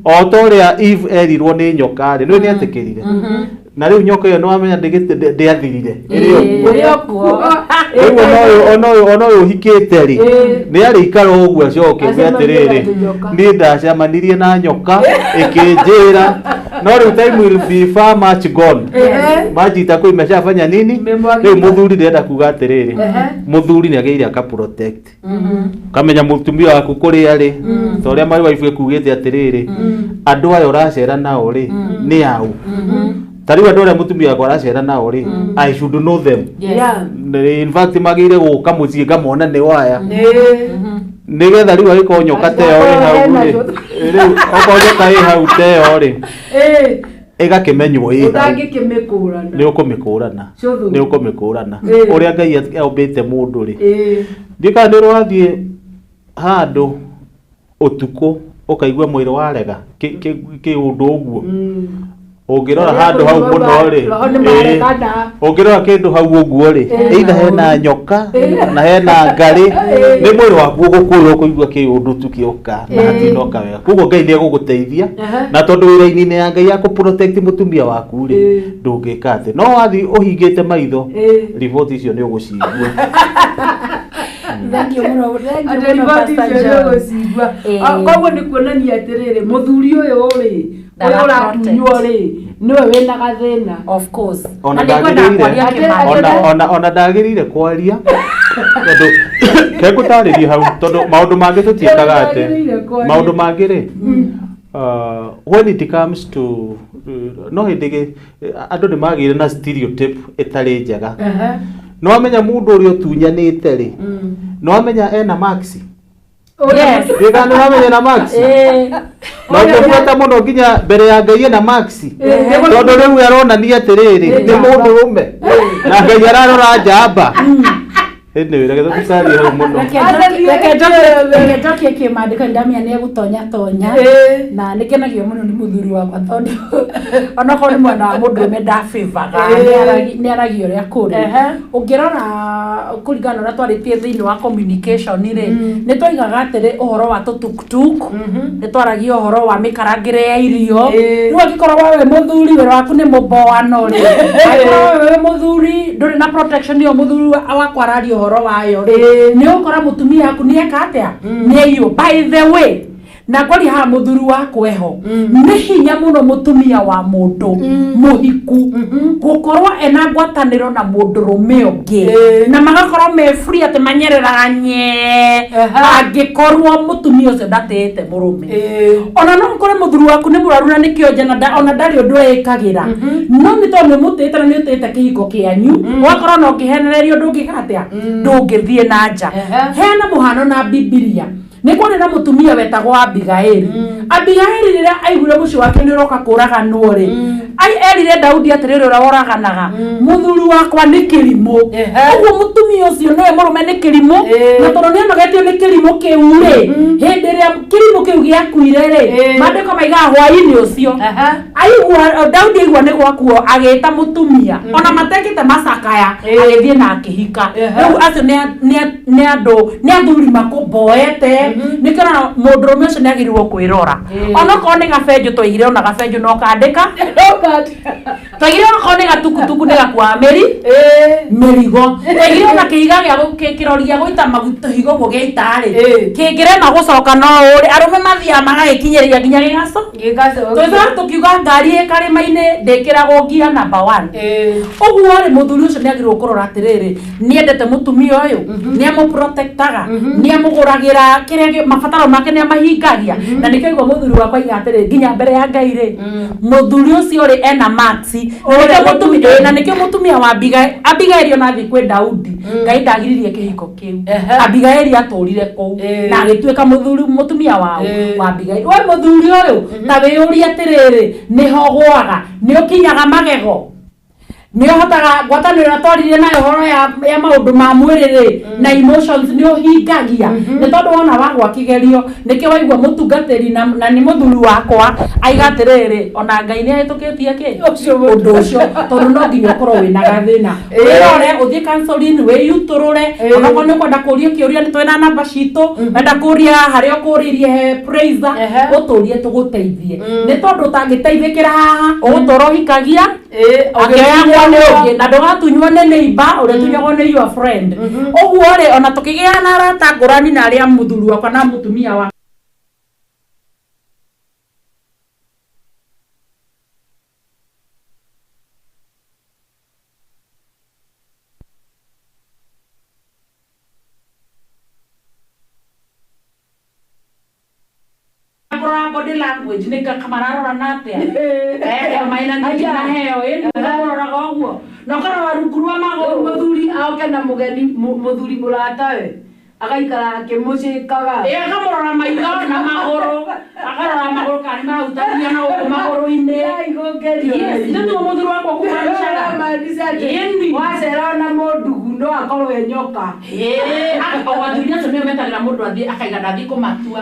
o ta ũrĩa Eve erirwo nĩ nyoka rĩ, nĩ nĩetĩkĩrire, na rĩu nyoka ĩyo nĩwamenya ndĩathirire, ĩrĩ o kuo. Ĩrĩ o kuo. Rĩu ona ũyũ ũhikĩte rĩ, nĩ arĩikara ũguo acoke uge Acemanie atĩrĩrĩ, na nyoka. Niĩ ndacemanirie na nyoka ĩkĩnjĩra, no rĩu time will be far much gone. Maji itakuwa imeshafanya nini. Imemwagika. Rĩu mũthuri ndĩrenda kuga atĩrĩrĩ, mũthuri nĩ agĩrĩire aka protect, kamenya mũtumia waku kũrĩa rĩ, ta ũrĩa my wife ĩkugĩte atĩrĩrĩ, andũ aya ũracera nao rĩ, nĩ au? Ta rĩu andũ arĩa mũtumia wakwa aracera nao rĩ, I should know them. In fact magĩrĩire gũka mũciĩ ngamona nĩ waya, nĩgetha rĩu angĩkorwo nyoka ta ĩyo ĩ hau rĩ, rĩu okorwo nyoka ĩ hau ta ĩyo rĩ, ĩgakĩmenywo ĩ hau. Ũtangĩkĩmĩkũrana. Nĩ ũkũmĩkũrana. Cũthũ. Nĩ ũkũmĩkũrana. Ũrĩa Ngai ombĩte mũndũ rĩ, ndiũĩ kana nĩ ũrathiĩ handũ ũtukũ ũkaigua mwĩrĩ warega kĩũndũ ũguo, ũngĩrora handũ hau mũno rĩ, Roho nĩ maregana. Ũngĩrora kĩndũ hau ũguo rĩ, either hena nyoka na hena ngarĩ, nĩ mwĩrĩ waku ũgũkwĩra ũkũigua kĩũndũ tu kĩoka na hatinoka wega. Koguo Ngai nĩ egũgũteithia, na tondũ wĩra-inĩ ya Ngai ya kũ-protect mũtumia waku rĩ, ndũngĩka atĩ no wathiĩ ũhingĩte maitho, riboti icio nĩ ũgũcigua. Thank you mũno, thank you Atĩ mũno, riboti Pastor icio nĩ John. ũgũcigua. Koguo nĩ kuonania atĩrĩrĩ, mũthuri ũyũ rĩ, ũyũ ũratunywo rĩ, nĩwe wĩna gathĩna. Of course. Ona Na nĩngwenda ndagĩrĩire kwaria kĩmandĩko. Ona ndagĩrĩire kwaria, tondũ kengũtarĩrie hau, tondũ maũndũ mangĩ tũtiĩkaga atĩ Ndagĩrĩire kwaria. maũndũ mangĩ rĩ, when it comes to no hĩndĩ andũ nĩ magĩire na stereotype ĩtarĩ njega. Nĩ wamenya mũndũ ũrĩa ũtunyanĩte rĩ, nĩ wamenya ena maxi. Ndiũĩ nĩ wamenya na maxi, na ũngĩbuata mũno nginya mbere ya Ngai ena maxi, tondũ rĩu aronania atĩrĩrĩ, nĩ mũndũrũme na Ngai ararora njamba. Anyway, reke tũticarie hau mũno. Reke njokie kĩmandĩko, ndamenya nĩ egũtonya tonya, na nĩ ngenagio mũno nĩ mũthuri wakwa, tondũ onokorwo nĩ mwena wa mũndũrũme ndabĩvaga, nĩ aragia ũrĩa kũrĩ. Ũngĩrora kũringana na ũrĩa twarĩtie thĩinĩ wa communication rĩ, nĩ twaigaga atĩrĩ ũhoro wa tũtuktuk, nĩ twaragia ũhoro wa mĩkarangĩre ya irio. Rĩu angĩkorwo we wĩ mũthuri, wĩra waku nĩ mũboano rĩ, angĩkorwo we wĩ mũthuri ndũrĩ na protection ĩyo mũthuri wakwa araria ũhoro wayo rĩ, nĩ ũgũkora mũtumia waku nĩ eka atĩa, nĩ aiywo. By the way, na ngwaria haha mũthuri wakwa eho, nĩ hinya mũno mũtumia wa mũndũ mũhiku gũkorwo ena ngwatanĩro na mũndũrũme ũngĩ, na magakorwo me free atĩ manyereraga nye, angĩkorwo mũtumia ũcio ndatĩĩte mũrũme. Ona no ũkore mũthuri waku nĩ mũrwaru na nĩ kĩonje na ona ndarĩ ũndũ ĩkagĩra, no nĩ tondũ nĩ mũtĩĩte na nĩ ũtĩĩte kĩhiko kĩanyu, ũgakorwo na ũkĩhenererio, ndũngĩka atĩa, ndũngĩthiĩ na nja. Heana mũhano na Bibilia, nĩ kwarĩ na mũtumia wetagwo Abigaili. Abigaili rĩrĩa aiguire mũciĩ wake nĩ ũroka kũraganwo rĩ, ai erire Daudi atĩrĩrĩ, ũrĩa woraganaga mũthuri wakwa nĩ kĩrimũ. Ũguo mũtumia ũcio nĩwe mũrũme nĩ kĩrimũ, na tondũ nĩ anogetio nĩ kĩrimũ kĩu rĩ, hĩndĩ ĩrĩa kĩrimũ kĩu gĩakuire rĩ, maandĩko maigaga hwaĩ-inĩ ũcio aigua Daudi aigua nĩ gwakuo, agĩta mũtumia ona matekĩte macakaya, agĩthiĩ na akĩhika. Rĩu acio nĩ andũ, nĩ athuri makũmboete. Nĩkĩo ona mũndũrũme ũcio nĩ agĩrĩirwo kwĩrora, onokorwo nĩ gabenjũ twaigire, ona gabenjũ no kandĩka twaigire, onokorwo nĩ gatukutuku nĩ gakuaga mĩri mĩrigo, twaigire ona kĩhiga gĩa kĩrori gĩa gũita maguta higo ũguo gĩaita rĩ, kĩngĩrema gũcoka no ũrĩ arũme mathiaga magagĩkinyĩrĩria nginya gĩgaco. Tũigaga tũkiuga ngari ĩ karĩma-inĩ ndĩkĩragwo ngia number one. Ũguo rĩ, mũthuri ũcio nĩ agĩrĩirwo kũrora atĩrĩrĩ, nĩ endete mũtumia ũyũ, nĩ amũprotectaga, nĩ amũgũragĩra kĩrĩa mabataro make nĩ amahingagia. ũhingagia na nĩkĩo igua mũthuri wakwa aiga atĩrĩ nginya mbere ya Ngai rĩ mũthuri ũcio rĩ ena marks na nĩkĩo mũtumia wa Abigaili ona athiĩ kwĩ Daudi Ngai ndagiririe kĩhiko kĩu Abigaili atũrire kũu na agĩtuĩka mũthuri mũtumia wao wa Abigaili we mũthuri ũyũ ta wĩyũrie atĩrĩrĩ nĩho gwaga nĩ ũkinyaga magego nĩ ũhotaga ngwatanĩro ĩrĩa twaririe nayo ũhoro ya maũndũ ma mwĩrĩ rĩ na emotions nĩ ũhingagia nĩ tondũ wona wagwa kĩgerio nĩkĩo waigua mũtungatĩri na nĩ mũthuri wakwa aiga atĩrĩrĩ ona Ngai nĩ ahĩtũkĩtie kĩ ũndũ ũcio tondũ no nginya ũkorwo wĩna gathĩna wĩrore ũthiĩ counseling wĩyutũrũre onakorwo nĩ ũkwenda kũria kĩũria nĩ twĩna namba citũ wenda kũria harĩa ũkũrĩrie he praiser ũtũrie tũgũteithie nĩ tondũ ũtangĩteithĩkĩra haha ũgũtũra ũhikagia akĩoyagwo nĩ ũngĩ na ndũgatunywo nĩ neighbor ũrĩa tunyagwo nĩ your friend ũguo rĩ ona tũkĩgĩa na arata ngũrani na arĩa mũthuri wakwa na mũtumia wakwa body language ni kamararora na atia maina na heo ĩ nĩũroraga ũguo na ũkarora rungu rwa magũrũ mũthuri aoke na mũgeni mũthuri mũratawe agaikara akĩmũcĩkaga akamũrora maitho na magũrũ akarora magũrũ kana nĩmarahutania na gũkũ magũrũ-inĩ nĩguo mũthuri wakwa kũmanicaga wacera ona mũndugu no akorwo e nyoka athuri acio nĩo metagĩra mũndũ athiĩ akaiga ndathiĩ kũmatua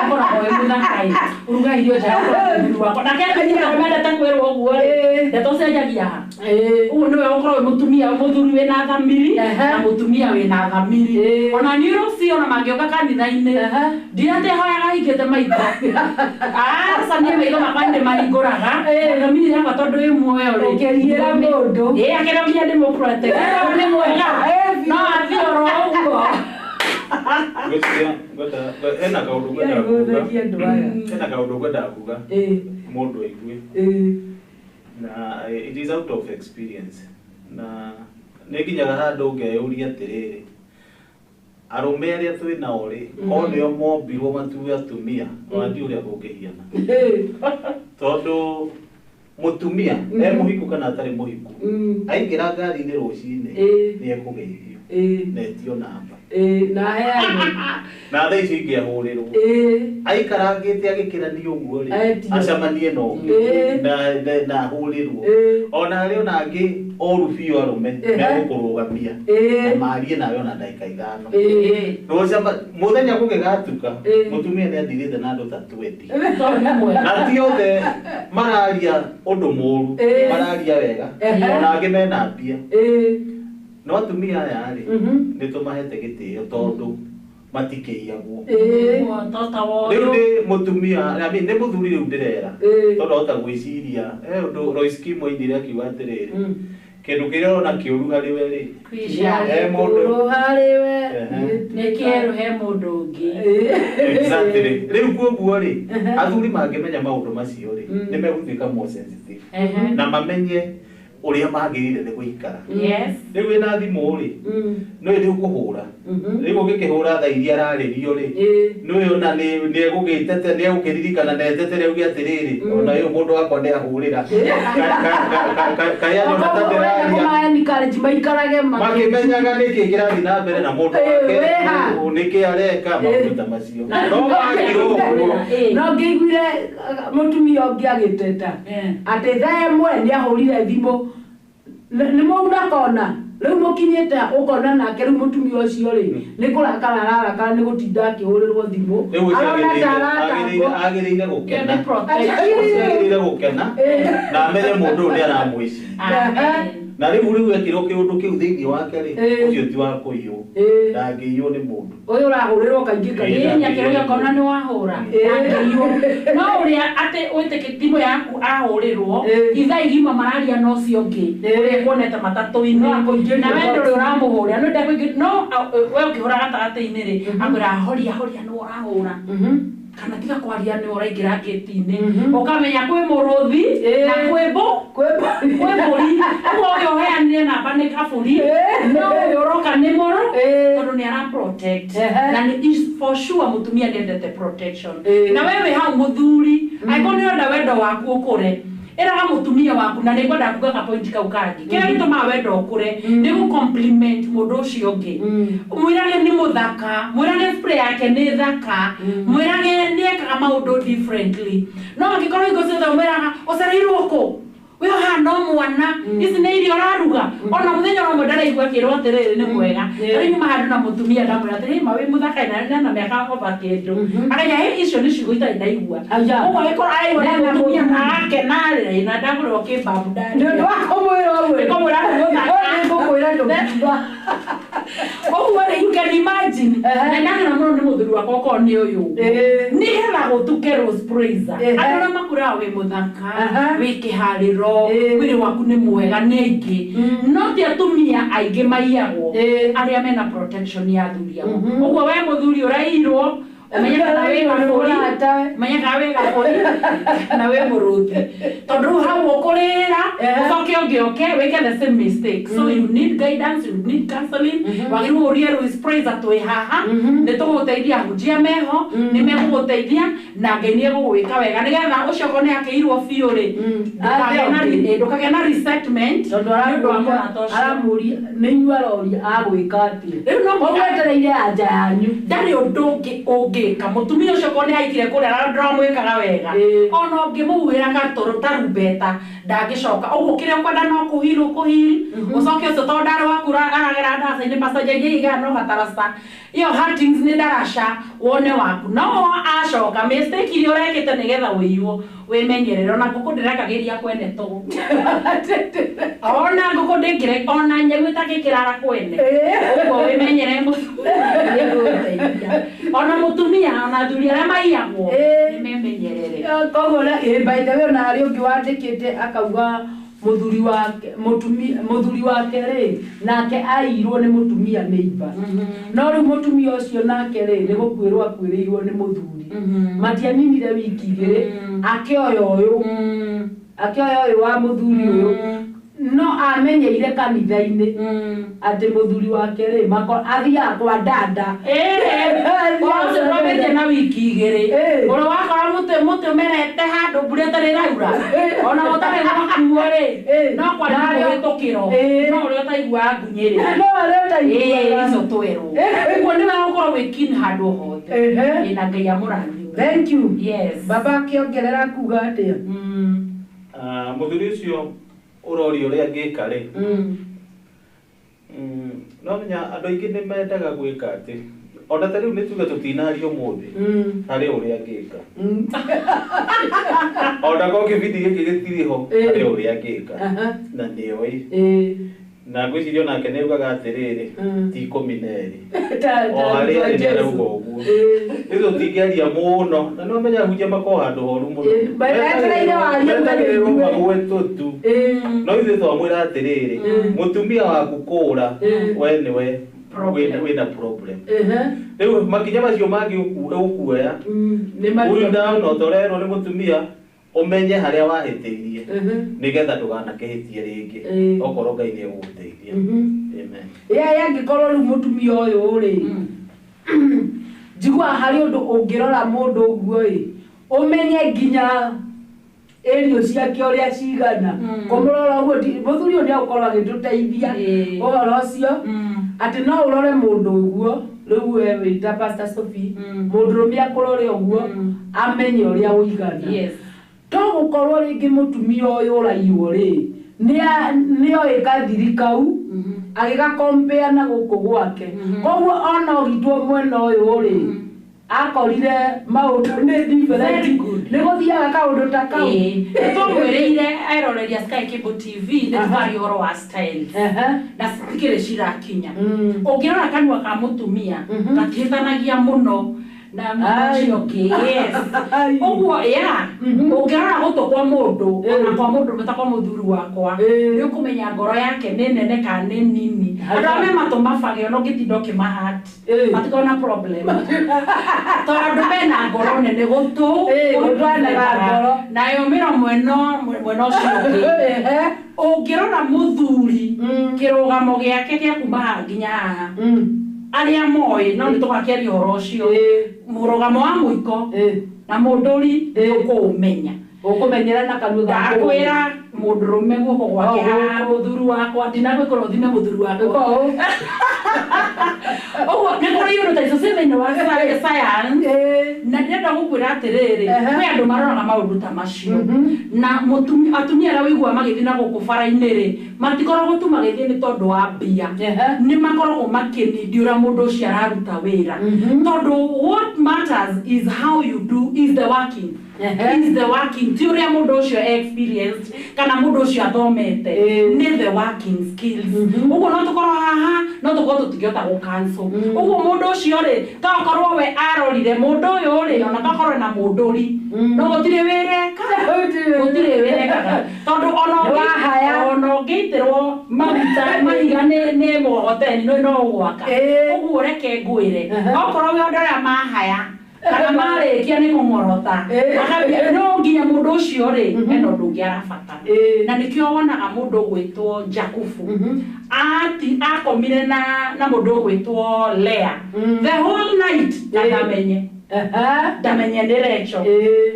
akoragwo wĩ mũthaka ĩ ũruga irio njega mũthuri wakwa nake atumia mendete kwĩrwo ũguo rĩ ndeto ũcenjagia ha ũguo nĩwe ũkorwo wĩ mũtumia mũthuri wĩna thamiri na mũtumia wĩna thamiri ona niĩ rũciũ ona mangĩũka kanitha-inĩ ndirate hoyaga hingĩte maitho aca niĩ maitho makwa nĩmahingũraga thamiri yakwa tondũ ĩ muoyo rĩ ũkĩriĩra mũndũ akĩrĩa nginya ndĩmũprotect nĩ mwega no athiĩ oro ũguo hena kaũndũ ngwendaga kuga mũndũ aigue na it is out of experience na nĩ nginyaga handũ ngeyũria atĩrĩrĩ arũme arĩa twĩ nao rĩ o nĩo mombirwo matue atumia ona ndiũĩ ũrĩa kũngĩhiana tondũ mũtumia e mũhiku kana atarĩ mũhiku aingĩra ngari-inĩ rũcinĩ nĩ ekũgeithio na etio namba na aheanwo na thaa icio ingĩ ahũrĩrwo aikarangĩte agĩkĩrania ũguo rĩ acemanie na ũngĩ na ahũrĩrwo ona harĩ ona angĩ oru biũ arũme megũkũrũgamia na marie nawe ona ndagĩka ithano mũthenya kũgĩgatuka mũtumia nĩ athirĩte na andũ ta 20 na ti othe mararia ũndũ mũru mararia wega ona angĩ mena mbia no atumia aya rĩ nĩ tũmahete gĩtĩo tondũ matikĩiyagwo rĩu nĩ mũtumia nĩ mũthuri rĩu ndĩrera tondũ ahota gwĩciria he ũndũ Royce Kim oigire akiuga atĩrĩrĩ kĩndũ kĩrĩa ũrona kĩũru harĩ we rĩ he mũndũ harĩ we nĩ kĩerũ he mũndũ ũngĩ exactly rĩu koguo rĩ athuri mangĩmenya maũndũ macio rĩ nĩ megũtuĩka more sensitive na mamenye ũrĩa magĩrĩire nĩ gũikara rĩu wĩna thimũ rĩ nĩ nĩ ũkũhũra rĩu ũngĩkĩhũra thaa iria ararĩrio rĩ nĩ ona nĩ egũgĩtete nĩ egũkĩririkana na etetere auge atĩrĩrĩ ona ũyũ mũndũ wakwa nĩ ahũrĩra kaĩ anyona ta ndĩraria maikarage makĩmenyaga nĩkĩ kĩrathiĩ na mbere na mũndũ wake nĩkĩ areka maũndũ ta macio no makĩrwo ũguo no ngĩiguire mũtumia ũngĩ agĩteta atĩ thaa ĩmwe nĩ ahũrire thimũ nĩ mauna kona rĩu mũkinyĩte ũkona nake rĩu mũtumia ũcio rĩ nĩ kũrakara ararakara nĩ gũtinda akĩhũrĩrwo thimũ arona ta aratangwo agĩrĩire gũkena agĩrĩire gũkena na amenye mũndũ ũyũ nĩ aramwĩciria na rĩu ekĩrwo kĩũndũ kĩu thĩinĩ wake rĩ ũcio ti wa kũiywo ndangĩiywo nĩ mũndũ ũyũ ũrahũrĩrwo kaingĩ kaingĩ nyakĩro gĩakona nĩ wahũra ndangĩiywo no ũrĩa atĩ wĩtĩkĩ thimũ yaku ahũrĩrwo ithaa igima mararia na ũcio ũngĩ ũrĩa ekuonete matatũ-inĩ na we ndũrĩ ũramũhũrĩra no ndekũingĩ no we ũkĩhũra gatagatĩ-inĩ rĩ akwĩra horia horia nĩwe ũrahũra Kana tiga kwaria nĩ ũraingĩra gate-inĩ. Ũkamenya kwĩ mũrũthi na kwĩ mbũri. Ũguo ũyũ ũheanire namba nĩ kabũri, no ũyũ ũroka nĩ mũrũ, tondũ nĩ ara protect. Na nĩ for sure mũtumia nĩ endete protection. Na we wĩ hau mũthuri, angĩkorwo nĩ ũrenda wendo waku ũkũre, ĩraga mũtumia waku, na nĩ ngwenda kuga ka point kau kangĩ. Kĩrĩa gĩtũmaga wendo ũkũre nĩ gũ compliment mũndũ ũcio ũngĩ. Mwĩrage nĩ mũthaka, mwĩrage spray yake nĩ thaka, mwĩrage nĩ ekaga maũndũ differently. No angĩkorwo hingo ciothe ũmwĩraga ũcereirwo kũ, we ũhana o mwana, ici nĩ irio ũraruga, ona mũthenya ũmwe ndaraigua akĩrwo atĩrĩrĩ nĩ mwega. Rĩu nyuma handũ na mũtumia ndamwĩra atĩrĩ, ma wĩ mũthaka na mĩaka over kĩndũ. Akanya hĩ icio nĩ ciugo itarĩ ndaigua. Ũguo agĩkorwo araigua nĩ mũtumia na akena rĩ, na ndagũrĩrwo kĩmbabu ndarĩ. Nĩ ũndũ wa kũmwĩra ũguo. Nĩ kũmwĩra nĩ mũthaka. Nĩ ngũkwĩra ndũngiuga. Ũguo rĩ, you can imagine. Na ndakena mũno nĩ mũthuri wakwa okorwo nĩ ũyũ. Nĩgetha gũtuke Rose Praiser. Andũ arĩa makũraga wĩ mũthaka, wĩ kĩharĩro, mwĩrĩ waku nĩ mwega nĩ aingĩ. No ti atumia aingĩ maiyagwo arĩa mena protection ya athuri ao. Ũguo we mũthuri ũrairwo, ũmenye kana wĩ kabũri, ũmenye kana wĩ kabũri na wĩ mũrũthi. Tondũ rĩu hau ũkũrĩra, ũcoke ũngĩ ũke wĩke the same mistake. So you need guidance, you need counseling. Wagĩrĩirwo ũrie Rose Praiser twĩ haha, nĩ tũgũgũteithia, ahunjia meho, nĩ megũgũteithia na Ngai nĩ egũgwĩka wega nĩgetha ũcio okorwo nĩ akĩirwo biũ rĩ, ndũkagĩe na resentment tondũ nĩ ũndũ wa mũrata ũcio. Aramũria nĩ inyuĩ aroria agwĩka atĩa. Rĩu no Ũgwetereire anja yanyu. Ndarĩ ũndũ ũngĩ ũngĩka. Mũtumia ũcio okorwo nĩ aikire kũrĩa ndũramwĩkaga wega, ona ũngĩmũhuhĩra gatoro tarumbeta ndangĩcoka. Ũguo kĩrĩa ũkwenda no kũheal ũkũheal, ũcoke ũcio tondũ ndarĩ waku aragera ndaraca-inĩ, pastor J.J. Iga no gataraca, ĩyo Hastings nĩ ndaraca wone waku. No acoka mistake iria ũrekĩte nĩgetha ũiywo wĩmenyerere. Ona ngũkũ ndĩrekagĩria kwene tũgũ, ona ngũkũ ndĩngĩre, ona nyau ĩtangĩkĩrara kwene. Ũguo wĩmenyere mũthuri, ona mũtumia, ona athuri arĩa maiyagwo nĩ memenyerere. Koguo by the way, ona harĩ ũngĩ wandĩkĩte akauga mũthuri wake, mũtumia, mũthuri wake rĩ, nake airwo nĩ mũtumia neighbor. No rĩu mũtumia ũcio nake rĩ, nĩ gũkuĩrwo akuĩrĩirwo nĩ mũthuri. Matianinire wiki igĩrĩ, akĩoya ũyũ, akĩoya ũyũ wa mũthuri ũyũ. No amenyeire kanitha-inĩ atĩ mũthuri wake rĩ, athiaga kwa dada. Ũcio ndwambĩtie na wiki igĩrĩ. Ũrĩa wakora mũtĩ ũmerete handũ mbura ĩtarĩ ĩraura, ona ũtarĩ gwakuo rĩ, no kwaria kũhĩtũkĩrwo, no ũrĩa ũtaiguaga ngunyĩrĩ. No ũrĩa ũtaiguaga. Icio twerwo. Ũguo nĩ wega gũkorwo wĩ keen handũ hothe. Na Ngai amũrathime. Thank you. Yes. Baba akĩongerera kuga atĩa? Mũthuri ũcio ũroria ũrĩa angĩka rĩ, no menya andũ aingĩ nĩ mendaga gwĩka atĩ ona ta rĩu nĩ tuge tũtinaria ũmũthĩ harĩ ũrĩa angĩka, ona korwo kĩbindi gĩkĩ gĩtirĩ ho harĩ ũrĩa angĩka, na nĩoĩ na ngwĩciria onake nĩ augaga atĩrĩrĩ ti 12 o harĩa arĩ nĩ arauga ũguo. Rĩu tũtingĩaria mũno na nĩ wamenya ahunjia makoragwo handũ horu mũno, metagĩrĩrwo magwetwo tu. No ithuĩ twamwĩra atĩrĩrĩ, mũtumia waku kũra we nĩwe wĩna problem. Rĩu makinya macio mangĩ ũkuoya cool down, o ta ũrerwo nĩ mũtumia ũmenye harĩa wahĩtĩirie nĩgetha ndũganakĩhĩtie rĩngĩ, okorwo Ngai nĩ egũgũteithia. Amen. Angĩkorwo rĩu mũtumia ũyũ rĩ, njiguaga harĩ ũndũ ũngĩrora mũndũ ũguo ĩ, ũmenye nginya irio ciake ũrĩa cigana. Kũmũrora ũguo mũthuri ũyũ nĩ egũkorwo agĩtũteithia ũhoro ũcio, atĩ no ũrore mũndũ ũguo rĩu we wĩ ta Pastor Sophie, mũndũrũme akũrore ũguo amenye ũrĩa ũigana. To gũkorwo rĩngĩ mũtumia ũyũ ũraiywo rĩ, nĩoĩ gathiri kau agĩgakompea na gũkũ gwake. Koguo ona ũgitwo mwena ũyũ rĩ, akorire maũndũ nĩ different, nĩ gũthiaga kaũndũ ta kau. Nĩ twamwĩrĩire eroreria Sky Cable TV nĩ tũkaria ũhoro wa styles na citikĩrĩ cirakinya. Ũngĩrora kanua ka mũtumia gatihĩtanagia mũno Na mwena ũcio ũngĩ, yes. Ũguo ya ũngĩrora gũtũ kwa mũndũ ona kwa mũndũ ta kwa mũthuri wakwa, nĩ ũkũmenya ngoro yake nĩ nene kana nĩ nini. Andũ arĩa me matũ mabage ona ũngĩtinda ũkĩmahat matikoragwo na problem, tondũ mena ngoro nene gũtũ ngoro. Nayo mĩromo ĩno mwena ũcio ũngĩ. Ũngĩrora mũthuri kĩrũgamo gĩake gĩa kuma haha nginya haha, arĩa moĩ no nĩ tũgakĩaria ũhoro ũcio, mũrũgamo wa mũiko na mũndũri ũkũũmenya. Ũkũmenyera na kanua gaku. Ndakwĩra mũndũrũme guoko gwake haha, mũthuri wakwa ndinagwĩkora ũthime mũthuri wakwa. Ũguo nĩ kũrĩ iũndũ ta icio ciĩ thĩinĩ wa science, na ndĩrenda gũkwĩra atĩrĩrĩ, kwĩ andũ maroraga maũndũ ta macio. Na atumia arĩa ũiguaga magĩthiĩ na gũkũ bara-inĩ rĩ, matikoragwo tu magĩthiĩ nĩ tondũ wa mbia, nĩ makoragwo makĩnindi ũrĩa mũndũ ũcio araruta wĩra, tondũ what matters is how you do, is the working, is the working, ti ũrĩa mũndũ ũcio experienced kana mũndũ ũcio athomete, nĩ the working skills. Ũguo no tũkorwo haha, no tũkorwo tũtingĩhota gũ cancel. Ũguo mũndũ ũcio rĩ, tokorwo we arorire mũndũ ũyũ rĩ, ona tokorwo na mũndũri, no gũtirĩ wĩra ekaga, gũtirĩ wĩra ekaga, tondũ ona ũngĩitĩrwo maguta mahiga nĩ mũgogoteni no ũgwaka. Ũguo reke ngwĩre, okorwo we andũ arĩa mahaya kana marĩkia nĩ kũng'orota, no nginya mũndũ ũcio rĩ hena ũndũ ũngĩ arabatara. Na nĩkĩo wonaga mũndũ ũgwĩtwo Jakubu akomire na mũndũ ũgwĩtwo Lea the whole night, na ndamenye ndamenye nĩ Rachel,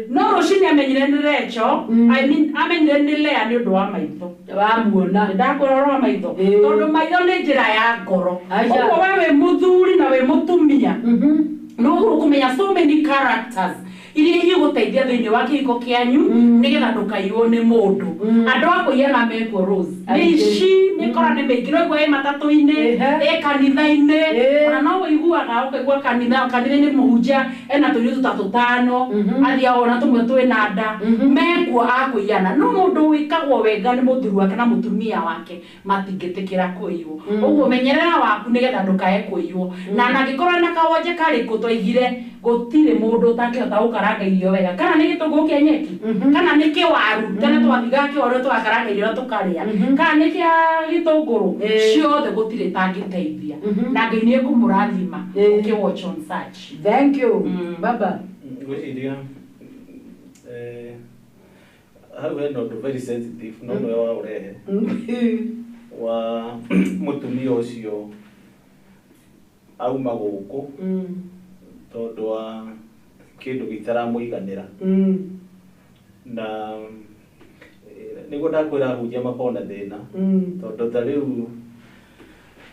no rũcinĩ amenyire nĩ Rachel. I mean, amenyire nĩ Lea nĩ ũndũ wa maitho. Wamuona. Ndakwĩra ũhoro wa maitho, tondũ maitho nĩ njĩra ya ngoro. Ũguo we wĩ mũthuri na wĩ mũtumia, no ũkũmenya so many characters iria igũteithia thĩinĩ wa kĩhiko kĩanyu, nĩgetha ndũkaiywo nĩ mũndũ. Andũ a kũiyana mekuo Rose, nĩ ici mĩkora nĩ mĩingĩ, no ũigua ĩ matatũ-inĩ, ĩ kanitha-inĩ, ona no ũiguaga ũkaigua kanitha-inĩ mũhunjia ena tũirĩtu ta tũtano, athiaga ona tũmwe twĩna nda, mekuo a kũiyana. No mũndũ wĩkagwo wega nĩ mũthuri wake na mũtumia wake matingĩtĩkĩra kũiywo. Ũguo menyerera waku nĩgetha ndũkae kũiywo. Na angĩkorwo na kawonje karĩkũ twaigire, gũtirĩ mũndũ ũtangĩhota gũkaranga irio wega, kana nĩ gĩtũngũrũ kĩa nyeki, kana nĩ kĩwaru, tene twathiaga kĩwaru tũgakaranga irio tũkarĩa, kana nĩ kĩa gĩtũngũrũ, ciothe gũtirĩ tangĩteithia. Na Ngai nĩ ekũmũrathima ũkĩ watch on such. Thank you baba. Ngwĩciria hau hena ũndũ very sensitive, no nĩwe wa ũrehe wa mũtumia ũcio auma gũkũ tondũ wa kĩndũ gĩtaramũiganĩra. Na nĩguo ndakwĩra ahunjia makoragwo na thĩna, tondũ ta rĩu